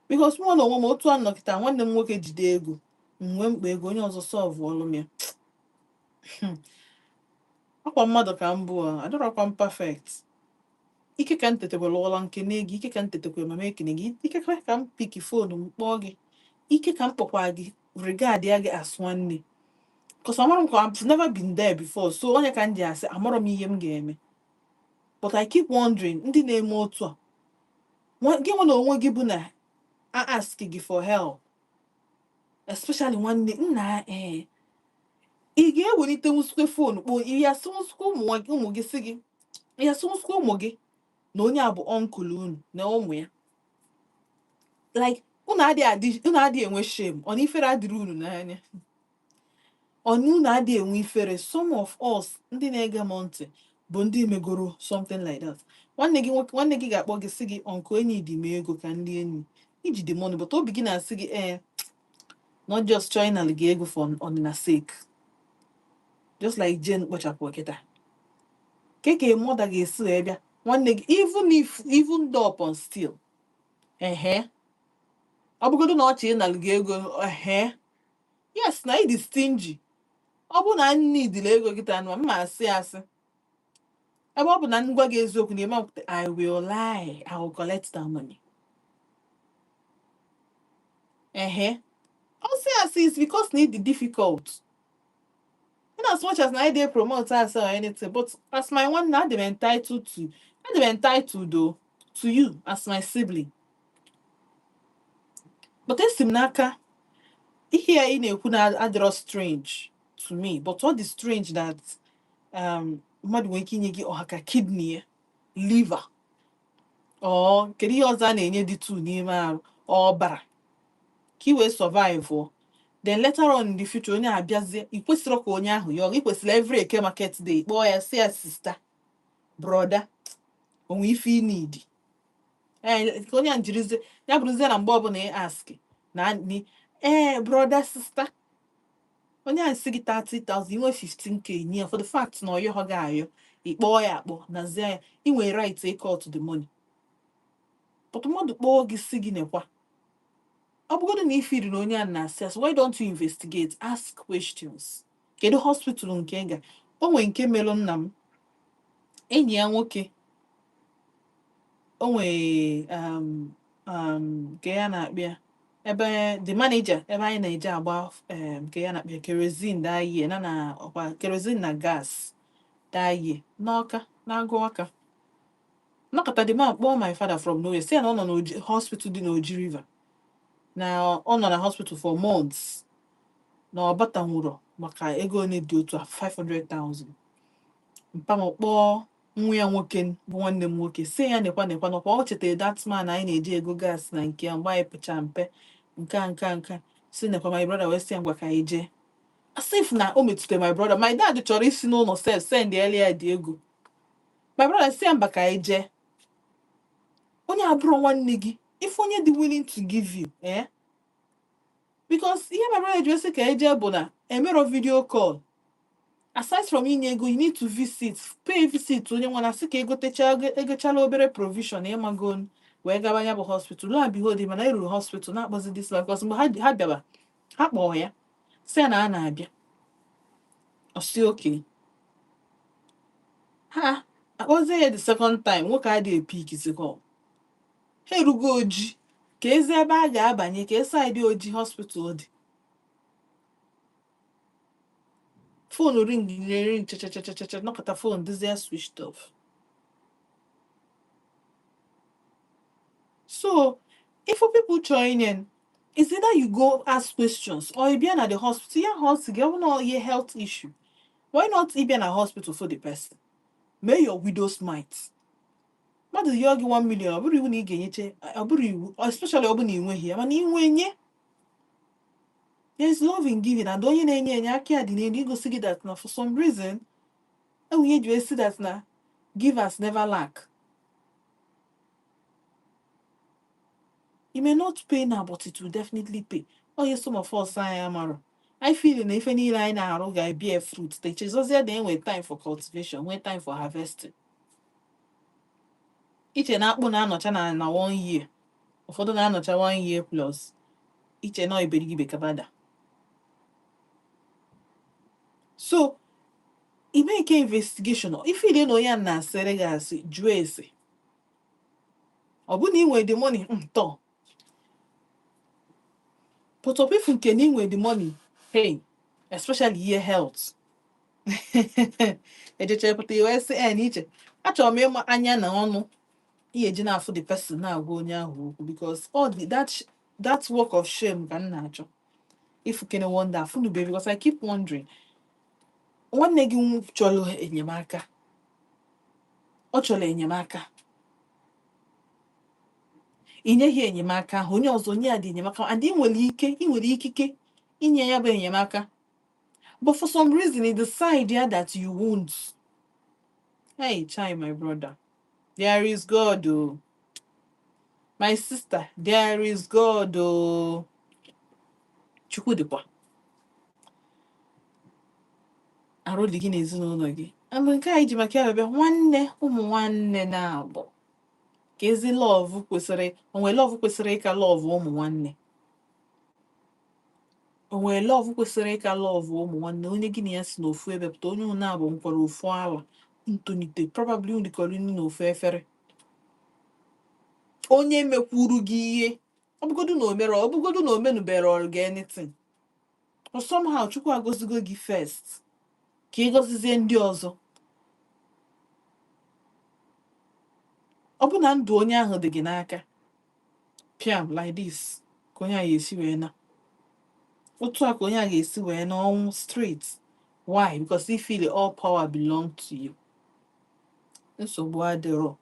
Because mụ na onwe m, otu a nọkịta, nwanne m nwoke jide ego m, nwee mkpa ego, onye ọzọ solve ọlụ m ya. Akwa mmadụ ka m bụ a, adọrọkwa m perfect. Ike ka m tetekwara ụla nke gị, ike ka m tetekwara ma m ekene gị, ike ka m pick phone m kpọọ gị, ike ka m kpọkwa gị, regard ya gị as nwanne, cause amarọ m ka I've never been there before. So onye ka m ji asị amarọ m ihe m ga-eme. But I keep wondering, ndị na-eme otu a, gị nwa na onwe gị bụ na a ask gị for help, especially nwanne nna, ee, ị ga-ewelite nwusikwe phone kpọọ ihe asịnwụsịkwa ụmụ gị, sị gị ihe asịnwụsịkwa ụmụ gị na onye a bụ uncle unu na ụmụ ya, like unu adịghị adị, unu adịghị enwe shame? Ọ na ifere adịrị unu n'anya? Ọ na unu adịghị enwe ifere? Some of us ndị na-ege m ntị bụ ndị megoro something like that. Nwanne gị nwoke, nwanne gị ga-akpọ gị, sị gị, "Uncle, enyi dị m ego ka ndị enyi iji dị money," but obi gị na-asị gị, ee, not just chọọ ịnalụ gị ego for ọdịna sake, just like Jane kpọchapụ kịta ka mother ga-esi wee bịa nwanne gị, even if, even though upon still, ehe, ọ bụgodo na ọ chọ ịnalụ gị ego, ehe, yes, na ịdị stingy. Ọ bụ na nne ego kịta nụ, mma asị asị, ebe ọ bụ na ngwa gị eziokwu na ime, I will lie, I will collect that money. Ehe, ọ sị asị is because na ịdị difficult. In as much as na I dey promote us or anything, but as my nwanne, adị m entitled to, adị m entitled though to you as my sibling. But esi m n'aka ihe a ị na-ekwu na adịrọ strange to me, but ọ dị strange that mmadụ nwere ike inye gị ọha ka kidney ya, liver, or kedu ihe ọzọ a na-enye dị tu n'ime arụ, ọbara, ka ị wee survive o. Then later on in the future, onye abịazie, ị kwesịrị ka onye ahụ yọọ. Ị kwesịrị every Eke market day, kpọọ ya, sị ya, "Sister, brother, onwe ife ị need." Ee, ka onye a njirizie ya bụrụzie na mgbe ọbụla ị ask na ni ee, brother, sister, onye a sị gị 30,000, inwe 15K, nye ya for the fact na ọyọ gị ayọ. Ị kpọọ ya akpọ nazie ya, ị nwere right to cut the money. But mmadụ kpọọ gị, si gị nekwa, ọ bụgodu na ifiri na onye a na-asị asị, why don't you investigate, ask questions, kedu hospital nke ị ga? O nwee nke melụ nna m, enyi ya nwoke, o nwee nke ya na-akpịa ebe the manager ebe anyị na-eje agba nke ya na-akpịa kerosene that year, na ọkwa kerosene na gas that year n'Ọka, na-agụ Ọka. Nọkọta, the man kpọọ my father from nowhere, sị ya na ọ nọ n'Oji hospital dị n'Oji River, na ọ nọ na hospital for months, na ọ batanwuro maka ego one dị otu a, 500,000. Mpa m kpọọ nwa ya nwoke bụ nwanne m nwoke, sị ya nekwa nekwa nakwa ọ chetara that man anyị na-eji ego gas na nke ya mgbe anyị pụcha mpe, nke a nke a nke a, si nekwa. My brother wee sị ya, ngwa, ka anyị jee. As if na o metụtara my brother. My dad chọrọ isi n'ụlọ sef send ya dị ego. My brother sị ya, mba, ka anyị jee. Onye abụrụ nwanne gị, if onye dị willing to give you, eh, because ihe my brother ji wee sị ka eje bụ na emero video call. Aside from inye ego, you need to visit, pay visit onye nwa na sị ka egotecha, egochala obere provision, ịmago, wee gaba ya bụ hospital. Lo and behold, mana eruru hospital na-akpọzi this man, because mgbe ha bịaba, ha kpọọ ya, sị ya na a na-abịa. Ọ sị okay. Ha akpọzie ya the second time, nwoke adịghị epick call. Ha erugo Oji, ka ezi ebe a ga-abanye, ka side Oji hospital dị. Phone ring ring chachachachacha, nọkọta, phone dịzie switched off. So if for people joining, it's either you go ask questions or ị bịa na the hospital ya hụ gị. Ọ bụ na ihe health issue, why not ị bịa na hospital for the person? Mee your widow's mite. Mmadụ yọọ gị 1 million, ọ bụrụ iwu na ị ga-enyeche, ọ bụrụ iwu, especially ọ bụ na ị nweghị ya, mana ị nwe, nye. There is love in giving, and onye na-enye enye, aka ya dị n'elu igosi gị that na for some reason enwe ji wee sị that na givers never lack. You may not pay now, but it will definitely pay. Onye some of us anyị amarọ, I feel na ife niile anyị na-arụ ga-bear fruit. Techezozie na enwe time for cultivation, nwee time for harvesting. Iche na akpụ na-anọcha na one year, ụfọdụ na-anọcha one year plus. Iche na iberibe kabada. So ime nke investigation, ife ile na onye a na-asịrị gị asị, jụọ ese. Ọ bụ na ị nwere the money ntọ, but ọ bụ nke na ị nwere the money, hey, especially ihe health, ejecha pụta iwe sị e na iche achọrọ m ịma anya na ọnụ ihe eji na-afụ the person na-agwa onye ahụ okwu, because all the, that work of shame ka m na-achọ ifukene wonder afụnube, because I keep wondering, nwanne gị chọrọ enyemaka, ọ chọrọ enyemaka, ị nyeghị enyemaka ahụ, onye ọzọ nye ya dị enyemaka, and ị nwere ike, ị nwere ikike inye ya bụ enyemaka, but for some reason you decide ya that you won't. Hey chai, my brother, there is God oh. My sister, there is God oh. Chukwu dịkwa arụ dị gị n'ezinụlọ gị. And nke a iji maka ya bịa, nwanne, ụmụ nwanne na-abụ ka ezi love kwesịrị onwe, love kwesịrị ịka love ụmụ nwanne onwe, love kwesịrị ịka love ụmụ nwanne, onye gị na ya si n'ofu ebe pụta, onye unu abụ nkwara ofu ala ntonite, probably unu rikọrọ nri n'ofu efere, onye mekwuru gị ihe. Ọ bụgodu na o mere, ọ bụgodu na o menubere ọrụ gị anything, but somehow Chukwu agọzigo gị first ka ị gọzizie ndị ọzọ. Ọ bụ na ndụ onye ahụ dị gị n'aka, piam like this ka onye a ga-esi wee na, otu a ka onye a ga-esi wee na ọnwụ straight. Why? Because he feel all power belong to you. Nsogbu adịrọ,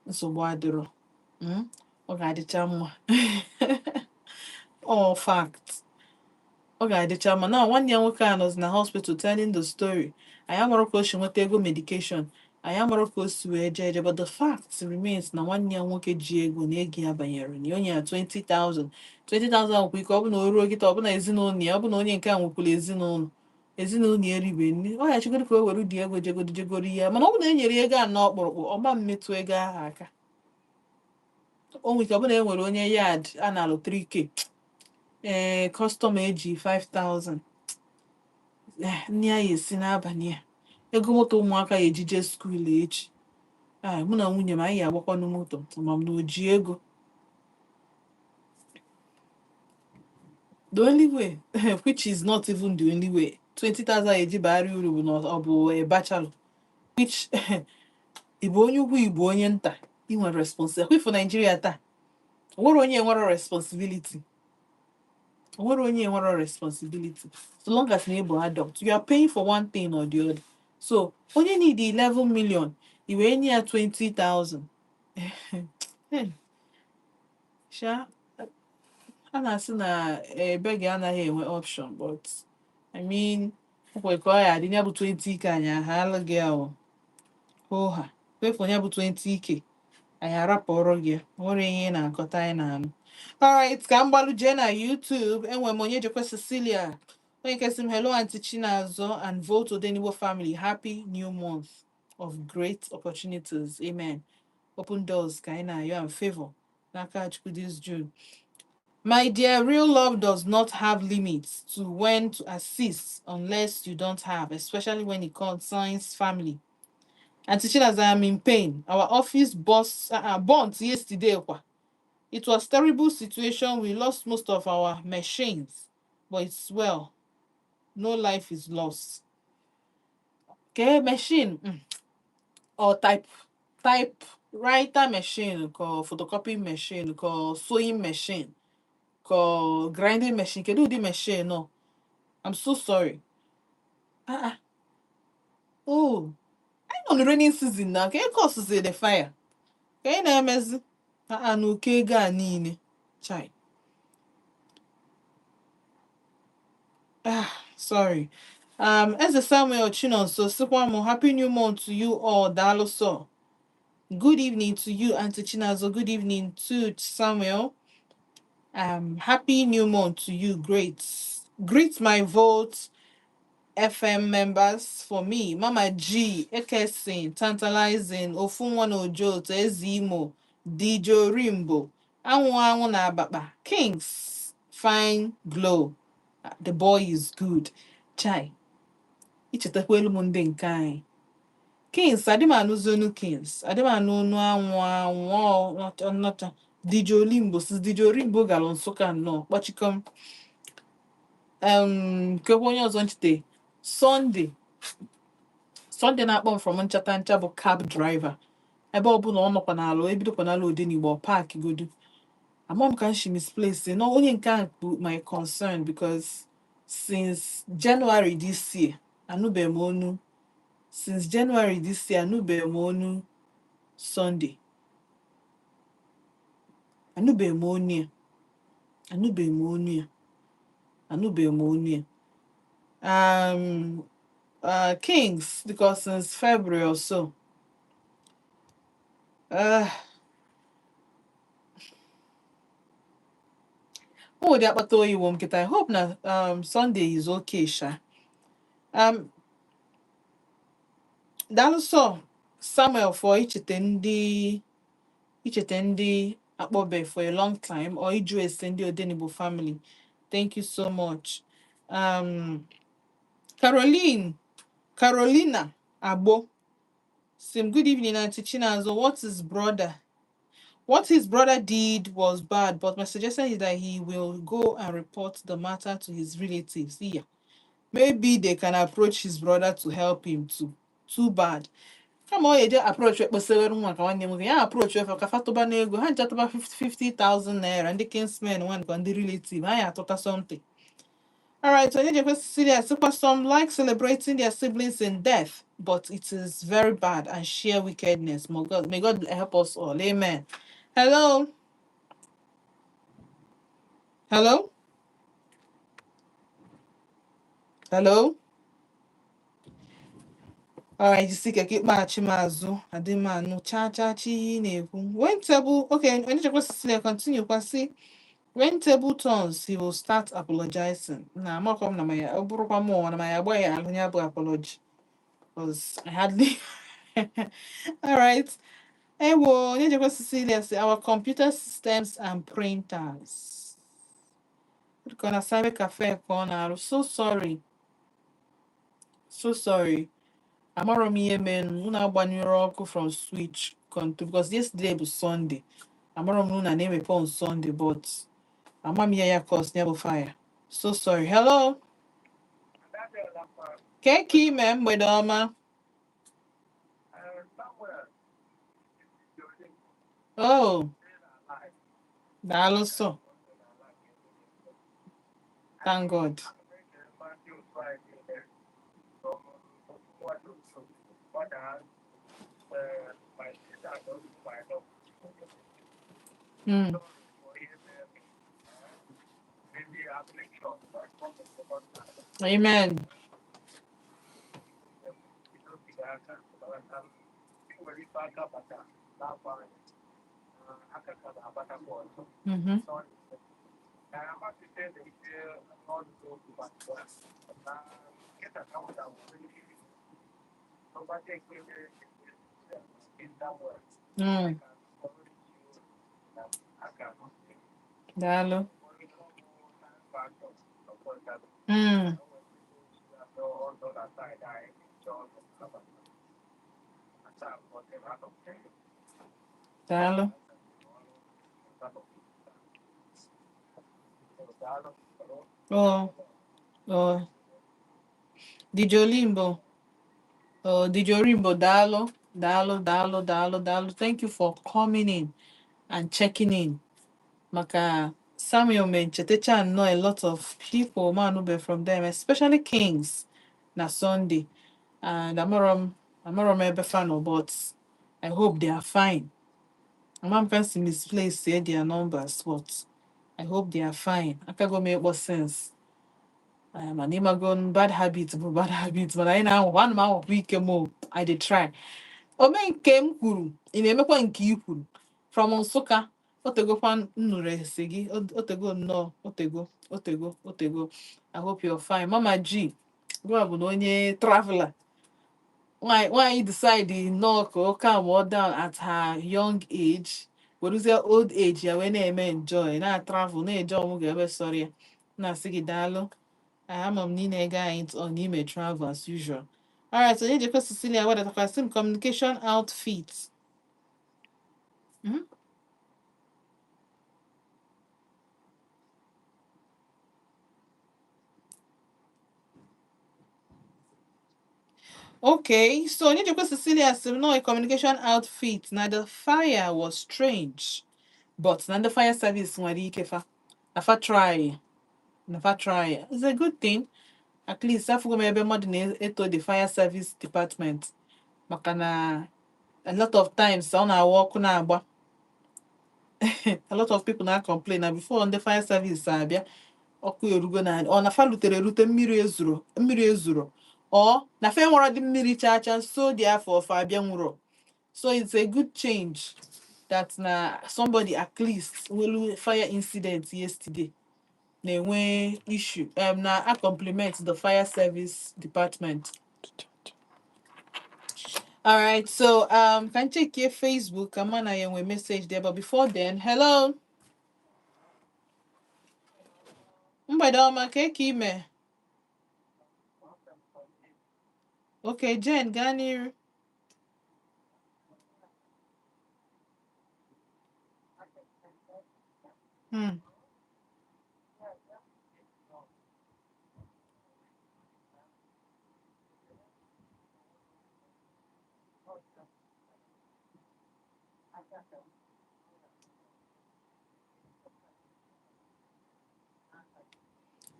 nsogbu adịrọ. Ọ ga-adịcha mma. All fact, ọ ga-adịcha mma. Na nwanne ya nwoke a nọzi na hospital telling the story. Anyị amarọ ka o si nweta ego medication, anyị amarọ ka o si wee jee eje, but the fact remains na nwanne ya nwoke ji ego na ego ya banyere na onye ya 20,000. 20,000 nwekwa ike ọ bụ na o ruo kịta, ọ bụ na ezinụlọ ya, ọ bụ na onye nke a nwekwara ezinụlọ, ezinụlọ ya eribe nri, ọ ya chigoro ka o were dị ego jegoro jegoro ya. Mana ọ bụ na e nyere ego a n'ọkpụrụkpụ, ọma mmetụ ego ahụ aka. O nwere ike ọ bụ na e nwere onye yard a na-alụ 3K, ee, customer eji 5000, nne ya esi n'abalị a, ego moto ụmụaka ya ejije school echi. Ah, mụ na nwunye m anyị agbakwanụ moto ma m na o ji ego. The only way, which is not even the only way, 20,000 eji baara uru bụ na ọ bụ a bachelor, which ị bụ onye ukwu, ị bụ onye nta, ị nwere responsibility. For Nigeria taa, o nwere onye nwere responsibility, o nwere onye nwere responsibility. So long as na ị bụ adult, you are paying for one thing or the other. So onye need 11 million, i wee nye ya 20,000. Hey, sha, a na-asị na ebe gị anaghị enwe option, but I mean, o kwere ka ọ ya adị. Ya bụ 20K anyị aghala gị ahụ hoha kwefu. Ya bụ 20K anyị arapụrụ gị, o nwere ihe ị na-akọta anyị na-anụ. Alright, ka m gbalụ jee na YouTube. Enwe m onye jekwe Cecilia, onye kesị m, "Hello, Aunty Chinazọ and Vote Odenigbo family. Happy new month of great opportunities. Amen. Open doors ka anyị na-ayọ and favor n'aka Chukwu this June." My dear, real love does not have limits to when to assist unless you don't have, especially when it concerns family. Auntie Chinaz, I am in pain. Our office boss burnt yesterday kwa. It was terrible situation. We lost most of our machines, but it's well. No life is lost. Okay, machine or typewriter machine, or photocopying machine, or sewing machine, or grinding machine. Kedu ụdị machine? No, I'm so sorry. Ah, ah. Oh, I'm on rainy season now. Ka cause the fire? Ka ị na-emezi? Ah, ah, n'oke ego a niile. Chai. Ah, sorry. Eze Samuel Chinonso sịkwa m, "Happy new month to you all. Daalụ sọ." Good evening to you, Auntie Chinazo. Good evening to Samuel. Happy new month to you. Great. Greet my Vote FM members for me. Mama G, Ekesin, Tantalizing, Ofunwa Ojo, Ezimo, Dijo Rimbo, Anwụ Anwụ na Abakpa, Kings, Fine Glow. The boy is good. Chai, ichetakwelu m ndị nke anyị. Kings, adị m anụzi onu Kings, adị m anụ onu anwụ anwụ ọ nnọcha. Dijo Limbo, since Dijo Rimbo gara Nsụka nnọọ, kpọchikọm. Kekwa onye ọzọ nchete, Sunday, Sunday na-akpọ m from nchata ncha bụ cab driver. Ebe ọbụla ọ nọkwa n'ala, ebidokwa n'ala Odenigbo, park godu. Ama m ka m shi misplace. No, onye nke a bụ my concern because since January this year, anụbeghị m onu. Since January this year, anụbeghị m onu Sunday. Anụbeghị m onu ya. Anụbeghị m onu ya. Anụbeghị m onu ya. Kings, because since February or so. O nwere akpata oyi wọ m kịta. I hope na Sunday is okay, sha. Daalụ sọ Samuel for ichete ndị akpọbe for a long time or ịjụ ese ndị Odenigbo family. Thank you so much. Caroline, Carolina Agbo. Sim, "Good evening, Auntie Chinazo. What is brother? What his brother did was bad, but my suggestion is that he will go and report the matter to his relatives. Yeah. Maybe they can approach his brother to help him too. Too bad. Kama ọ eje approach ekpesịrị nwa ka nwanne m nwoke ya approach efe ka fa tụba n'ego ha ncha tụba 50,000 naira ndị kinsmen nwa nke ndị relative ha ya atụta something. All right, so onye Cecilia sịkwa some like celebrating their siblings in death, but it is very bad and sheer wickedness. May God help us all. Amen. Hello. Hello. Hello. Alright, jisi ike ka ịkpaghachi m azụ adị m anụ cha cha chi ihe ị na-ekwu. When table, okay, onye chekwa Cecilia continue kwa sị when table turns, he will start apologizing. Na amakwa m na ma ya ọ bụrụkwa m ụwa na ma ya agba ya alụ ya bụ apology. Because I hardly. All right. Ewo, onye jekwa Cecilia sị our computer systems and printers. Dịka ọ na cyber cafe ka ọ na-arụ. So sorry. So sorry. Amarọ m ihe mere unu agbanyụrụ ọkụ from switch control because yesterday bụ Sunday. Amarọ m na unu na-emepe on Sunday, but ama m ihe ya cause ya bụ fire. So sorry. Hello. Ke ka ime mgbede ọma? Oh, daalụ so. Thank God. Amen. Daalụ. Daalụ. Oh, DJ Olimbo. Oh, DJ Olimbo, daalụ. Daalụ, daalụ, daalụ, daalụ. Thank you for coming in and checking in. Maka Samuel men chetacha nnọọ a lot of people manube from them, especially Kings na Sunday. And amarọ m ebe fa nọ, but I hope they are fine. Ama m fancy misplace say their numbers, but I hope they are fine. Akago m ịkpọ since. Mana ịmago bad habit bụ bad habit, mana anyị na-anwakwa ana m anwakwa ike m o. I dey try. Ome nke m kwuru, ị na-emekwa nke i kwuru. From Nsụka, otegokwa m nụrụ ese gị, otego nnọọ, otego, otego, otego. I hope you're fine. Mama G, gwa bụ na onye traveler. Why decide nnọọ ka ọ calm ọ down at her young age, weruzie old age ya wee na-eme enjoy, na-travel, na-eje ọmụgwọ ebe sọrọ ya. Na-asị gị daalụ. Ama m na ị na-ege anyị ntị on ime travel as usual. Alright, so onye jekwa Cecilia wedatakwa sị m communication outfit. Okay, so onye jekwa Cecilia sị m no a communication outfit. Na the fire was strange, but na the fire service nwere ike fa. Na fa try. Na fa try. It's a good thing. At least afụgo m ebe mmadụ na-eto the fire service department. Maka na a lot of times ọ na-awa ọkụ na-agba. A lot of people na-complain na before ndị fire service abịa ọkụ erugo na ọ na fa lutere erute mmiri ezuro mmiri ezuro ọ na fa enwero dị mmiri chaa chaa so dị afọ ọfa abịa nwụrụ. So it's a good change that na somebody at least nwelu fire incident yesterday na-enwe issue na a compliment the fire service department. All right, so can check your Facebook. I'm on a message there, but before then, hello. Mgbede ọma, ka eke ime? Okay, Jen, gaa n'iru.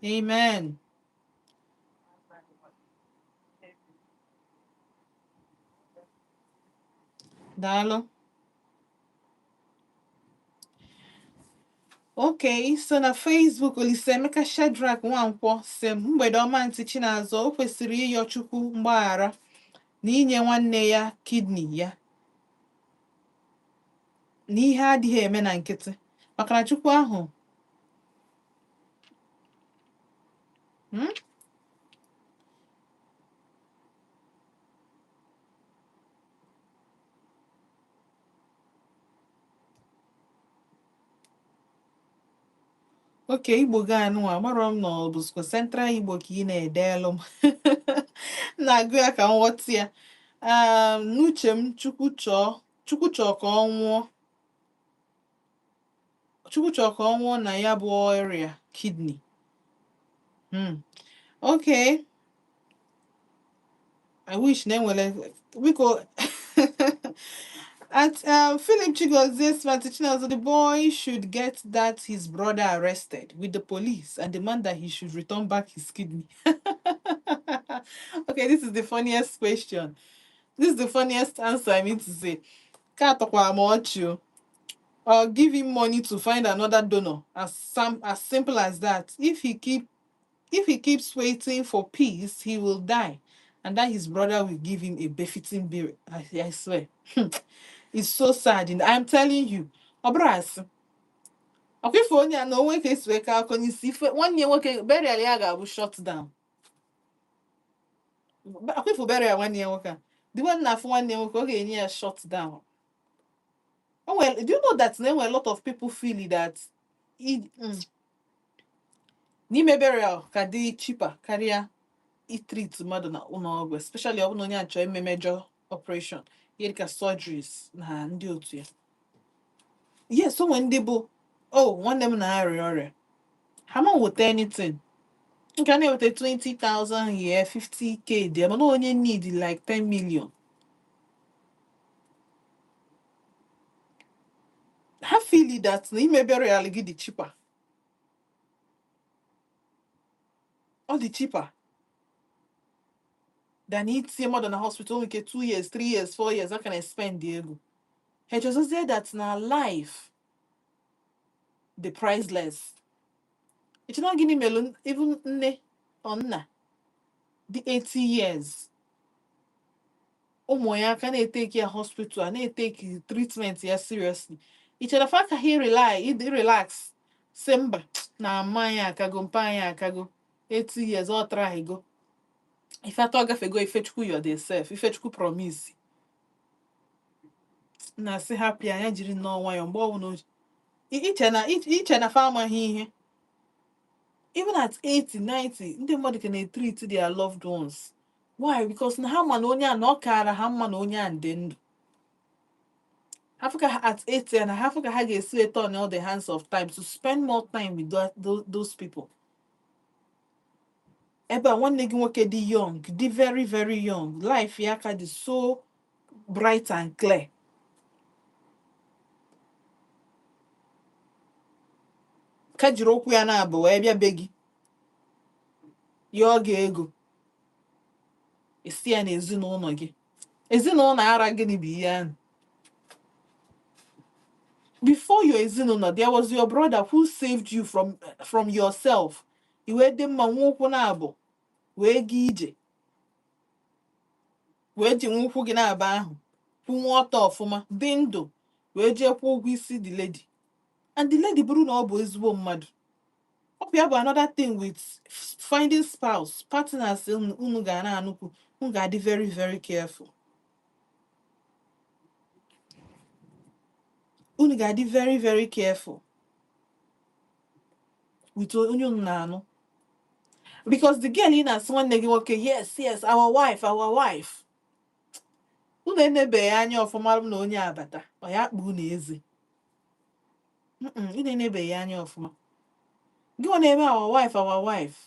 Amen. Daalụ. Okay, so na Facebook, Olisaemeka Shadrach Nwankwọ sị m, mgbede ọma Aunty Chinazọ, o kwesịrị ịyọ Chukwu mgbaghara na inye nwanne ya kidney ya, na ihe adịghị eme na nkịtị, maka na Chukwu ahụ Okay, Igbo gị anụnwa, amarọ m na ọ bụzikwa Central Igbo ka ị na-edelụ m. Na-agụ ya ka m ghọta ya. N'uche m, Chukwu chọọ ka ọ nwụọ, Chukwu chọọ ka ọ nwụọ na ya bụ ọrịa kidney. Okay. I wish na enwere, biko. At Philip Chigozie Smart Chinazọ, the boy should get that his brother arrested with the police and demand that he should return back his kidney. Okay, this is the funniest question. This is the funniest answer, I mean to say. Ka atọkwara m ọchị o. Or give him money to find another donor. As simple as that. If he keeps waiting for peace, he will die. And that his brother will give him a befitting burial. I swear. It's so sad. And I'm telling you. Ọ bụrụ asị. Ọkwa ife onye a na onwe ka esi wee kaa akọ n'isi ife nwanne ya nwoke, burial ya ga-abụ shut down. Ọkwa ife burial nwanne ya nwoke a. The one na-afụ nwanne ya nwoke, ọ ga-enye ya shut down. Oh, well, do you know that na enwere a lot of people feel that n'ime burial ka dị cheaper karịa itreat mmadụ na ụlọ ọgwụ, especially ọ bụrụ na onye a chọọ ime major operation, ihe dịka surgeries na ndị otu ya. Yes, o nwere ndị bụ, oh, nwanne m na-arịa ọrịa, ha ma weta anything nke a na-eweta 20,000 here, 50K there, mana onye need like 10 million, ha feel that na ime burial gị dị cheaper, ọ dị cheaper than itinye mmadụ na hospital nwere ike 2 years, 3 years, 4 years, aka na spend ego. Ha echezozie that na life dị priceless. Echena gịnị mere even nne ọ nna dị 80 years, ụmụ ya aka na-eteki ya hospital, a na-eteki treatment ya seriously? Ichere fa ka ha relax si mba, na ama anyị akago, mpa anyị akago 80 years, ọ trahigo ife atọ gafego, ifechukwu your self, ifechukwu promise na-asị hapụ ya, ya jiri nnọọ nwayọọ mgbe ọbụla iche na fa amaghị ihe. Even at 80, 90, ndị mmadụ ka na-etreat their loved ones. Why? Because na ha ma na onye a na ọ kaara ha mma na onye a dị ndụ. Hafụ ka at 80 na hafụ ka ha ga-esi turn all the hands of time to spend more time with those people. Ebe a nwanne gị nwoke dị young, dị very very young, life ya ka dị so bright and clear, ka jiri ụkwụ ya na-abụ wee bịa be gị yọọ gị ego, esi ya n'ezinụlọ gị. Ezinụlọ ara gịnị bụ ihe ahụ? Before your ezinụlọ, there was your brother who saved you from yourself. I wee dị mma, nwa ụkwụ na-abụ wee gaa ije, wee ji nwa ụkwụ gị na-aba ahụ kwụnwa ọtọ ọfụma, dị ndụ, wee jee kwụọ ụgwọ isi the lady, and the lady bụrụ na ọ bụ ezigbo mmadụ. Ọ bụ ya bụ another thing with finding spouse, partners unu ga na-anụkwu, unu ga-adị very very careful. Unu ga-adị very very careful with onye unu na-anụ, because the girl ị na-asị nwanne gị nwoke, Yes, our wife, our wife," unu enebeghị anya ọfụma na onye abata ọ ya kpa unu eze. Ị na-enebeghị anya ọfụma. Gị nwa na-eme our wife, our wife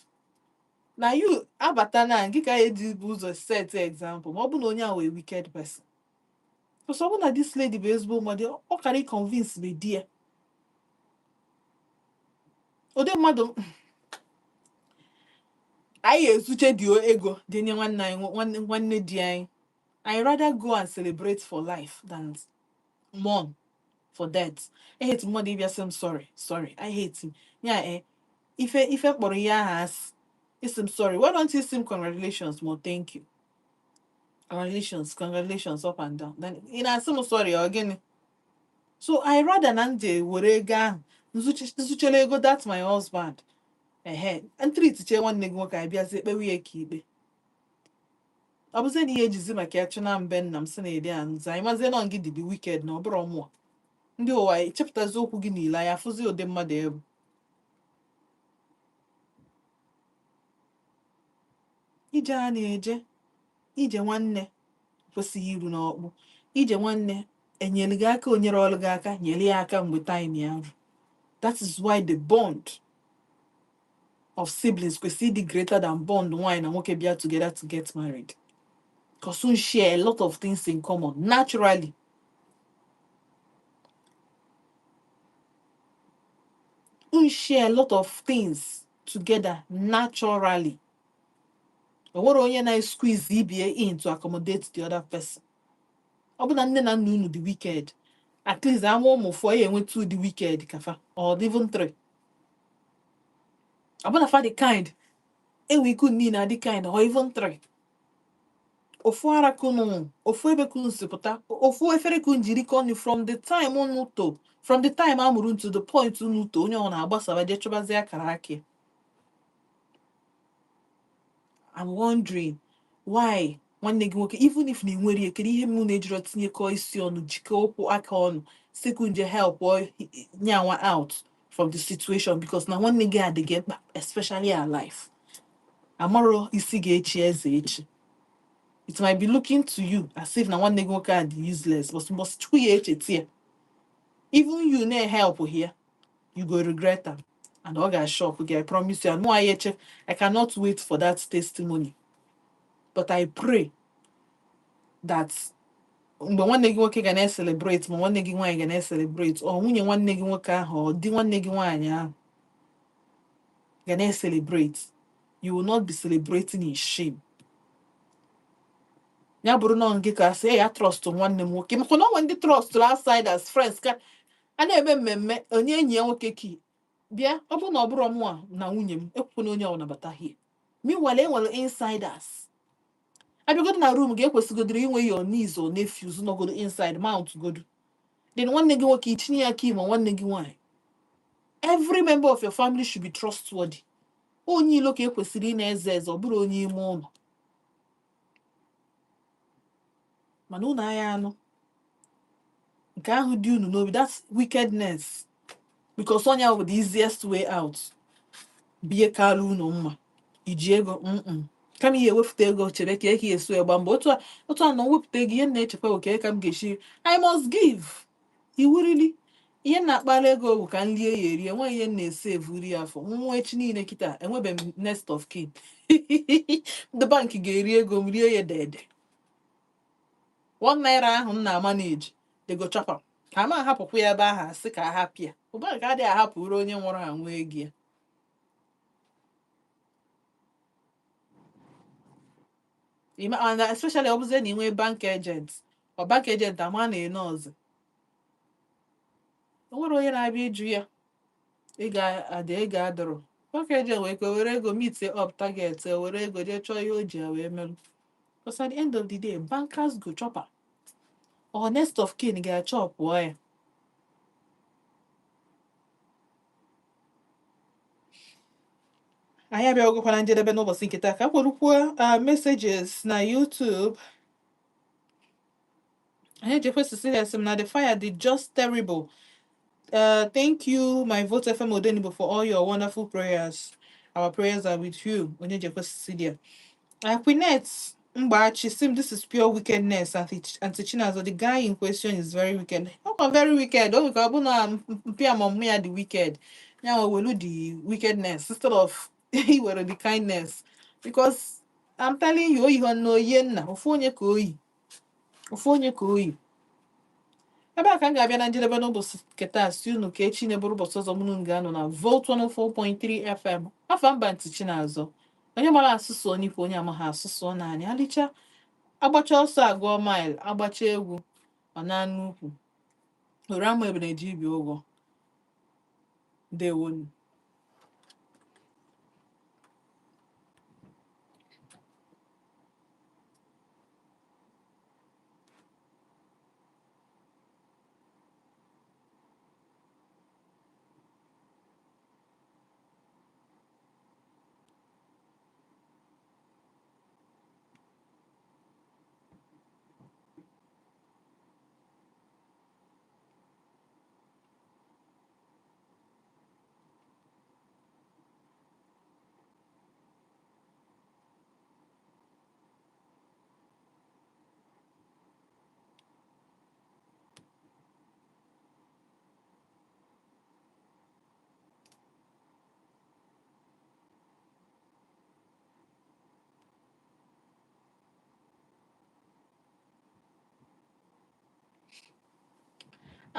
na you abata na gị ka eji bụ ụzọ set example, ma ọ bụ na onye a wee wicked person. Because ọ bụ na this lady bụ ezigbo mmadụ, ọ kara convince be di ya ụdị mmadụ anyị ezuche dị ego dị nye nwanne anyị, nwanne nwanne di anyị. I rather go and celebrate for life than mourn for death. I hate mmadụ ịbịa sị m sorry, sorry. I hate him ya. Ife ife kpọrọ ihe ahụ asị isi m sorry. Why don't you say congratulations more? Thank you, congratulations, congratulations, up and down. Then ị na-asị m sorry, ọ gịnị? So I rather na m je were ego ahụ nzuchere ego that my husband, ehe, ntreatiche nwanne gị nwoke, anyị bịazie kpewe ya ka ikpe. Ọ bụzie na ihe ejizi maka ya chụna mbe nna m sị na ede anụzi anyị mazie nọ gị dị wicked na ọ bụrụ mụọ ndị ụwa chepụtazi okwu gị niile, anyị afụzi ụdị mmadụ ebu. Ije a na-eje ije nwanne kwesịghị iru n'ọkpụ ije nwanne enyere gị aka, onyere ọrụ gị aka, nyere ya aka mgbe time ya ru. That is why the bond of siblings kwesịrị ịdị greater than bond nwaanyị na nwoke bịa together to get married, because we share a lot of things in common naturally. We share a lot of things together naturally. O nwere onye na-squeeze ibie in to accommodate the other person. Ọ bụ na nne na nna unu dị wicked, at least ama ụmụ fụọ ya enwe two dị wicked kafa or even three. Ọ bụ na fa dị kind, enwe ike unu niile adị kind or even three. Ofu ara ka unu nwụ, ofu ebe ka unu si pụta, ofu efere ka unu jiri kọọ nri from the time unu to from the time a mụrụ unu to the point unu to onye ọ na-agbasara jee chọbazie akara aka ya. I'm wondering why nwanne gị nwoke, even if na ị nwere ya, kedu ihe mụ na-ejiro tinyekọ isi ọnụ, jikọọ ụkwụ aka ọnụ, si ka nje help nyanwa out from the situation, because na nwanne gị adịghị mkpa, especially our life. Amarọ isi ga-echi eze echi. It might be looking to you as if na nwanne gị nwoke a dị useless, but mbọsị Chukwu ya echeta ya, even you na-help here, you go regret am and ọ ga-shock gị. I promise you. Mụ anyị eche, I cannot wait for that testimony, but I pray that mgbe nwanne gị nwoke ga na-celebrate, ma nwanne gị nwaanyị ga na-celebrate, ọ nwunye nwanne gị nwoke ahụ, ọ di nwanne gị nwaanyị ahụ ga na-celebrate, you will not be celebrating in shame. Ya bụrụ na gị ka sị ya trust nwanne m nwoke, maka na ọ nwe ndị trust outsiders, friends, ka a na-eme mmemme onye enyi ya nwoke ki bịa. Ọ bụrụ na ọ bụrụ mụa na nwunye m ekwukwana onye ọbụla bata here. Meanwhile, e nwere insiders abịagodo na room ga-ekwesịgodoro inwe your niece or nephews nọgodo inside mount godo, then nwanne gị nwoke itinye ya aka, ma nwanne gị nwaanyị. Every member of your family should be trustworthy. Onye ilo ka ekwesịrị ị na-eze eze, ọ bụrụ onye ime ụlọ. Mana unu agha anụ nke ahụ dị unu n'obi, that's wickedness, because onye bụ the easiest way out. Bie kala unu mma iji ego kama ihe ewepụta ego chere ka eke esi gba mbọ otu a otu a na wepụta ego. Ihe m na-echekwa bụ ka m ga-esi. I must give iwurili ihe m na-akpara ego bụ ka m lie ya erie. Enweghị ihe m na-ese evuri ya afọ nwa echi niile. Kịta enwebeghị m next of kin. Ndị bank ga-eri ego m rie ya dede. ₦1 ahụ m na-amanage, they go chop am. Ka a ma ahapụkwa ya ebe ahụ, asị ka a hapụ ya. Bank adịghị ahapụrụ onye nwụrụ anwụ ego ya. And especially ọ bụzie na ị nwee bank agent, ọ bank agent ama na ene ọzọ o nwere onye na-abịa ịjụ ya ego adị ego adọrọ. Bank agent wee ka o were ego meet up target, o were ego jee chọọ ihe o ji ya wee merụ, because at the end of the day, bankers go chop am or next of kin ga-achọ pụọ ya. Anyị abịagokwa na njedebe n'ụbọchị nke taa. Ka m kwerukwuo messages na YouTube. Anyị ejekwe Cecilia sị m na the fire dị just terrible. Thank you, my Vote FM Odenigbo, for all your wonderful prayers. Our prayers are with you. Onye jekwe Cecilia. Queenette, Mgbachi sim, this is pure wickedness. Auntie Chinazọ, the guy in question is very wicked. Ọkwa very wicked. O nwere ka ọ bụ na mpi amamụ ya dị wicked, ya nwe welu the wickedness instead of iwere the kindness, because I'm telling you, oyi ha na oyie nna ofu onye ka oyi, ofu onye ka oyi. Ebe a ka m ga-abịa na njedebe n'ụbọchị nke taa. Si unu ka echi na-eburu ụbọchị ọzọ mụnụ ga-anọ na Volt 104.3 FM. Afa mba ntị Chinazọ, onye mara asụsụ onye ikwu, onye amaghị asụsụ ọ naanị alicha agbacha ọsọ agụọ mile, agbacha egwu ọ na-anụ ukwu ore ama ebere ji ibi ụgwọ. Ndewonu.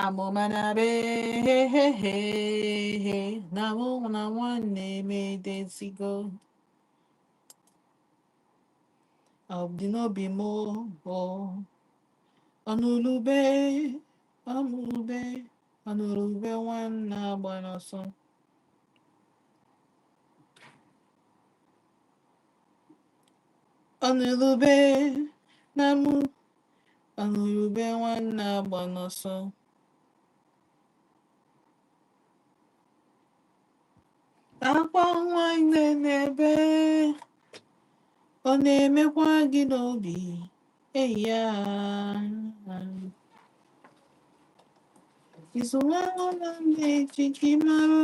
Amụma na be na mụ na nwanne m edezigo. Ọ dị n'obi m bụ ọnụlube, ọnụlube, ọnụlube nwanne agba n'ọsọ. Ọnụlube na mụ, ọnụlube nwanne agba n'ọsọ. Akwa nwanne n'ebe ọ na-emekwa gị n'obi eyi ya. Izu nwa nwanne echi ka ị mara.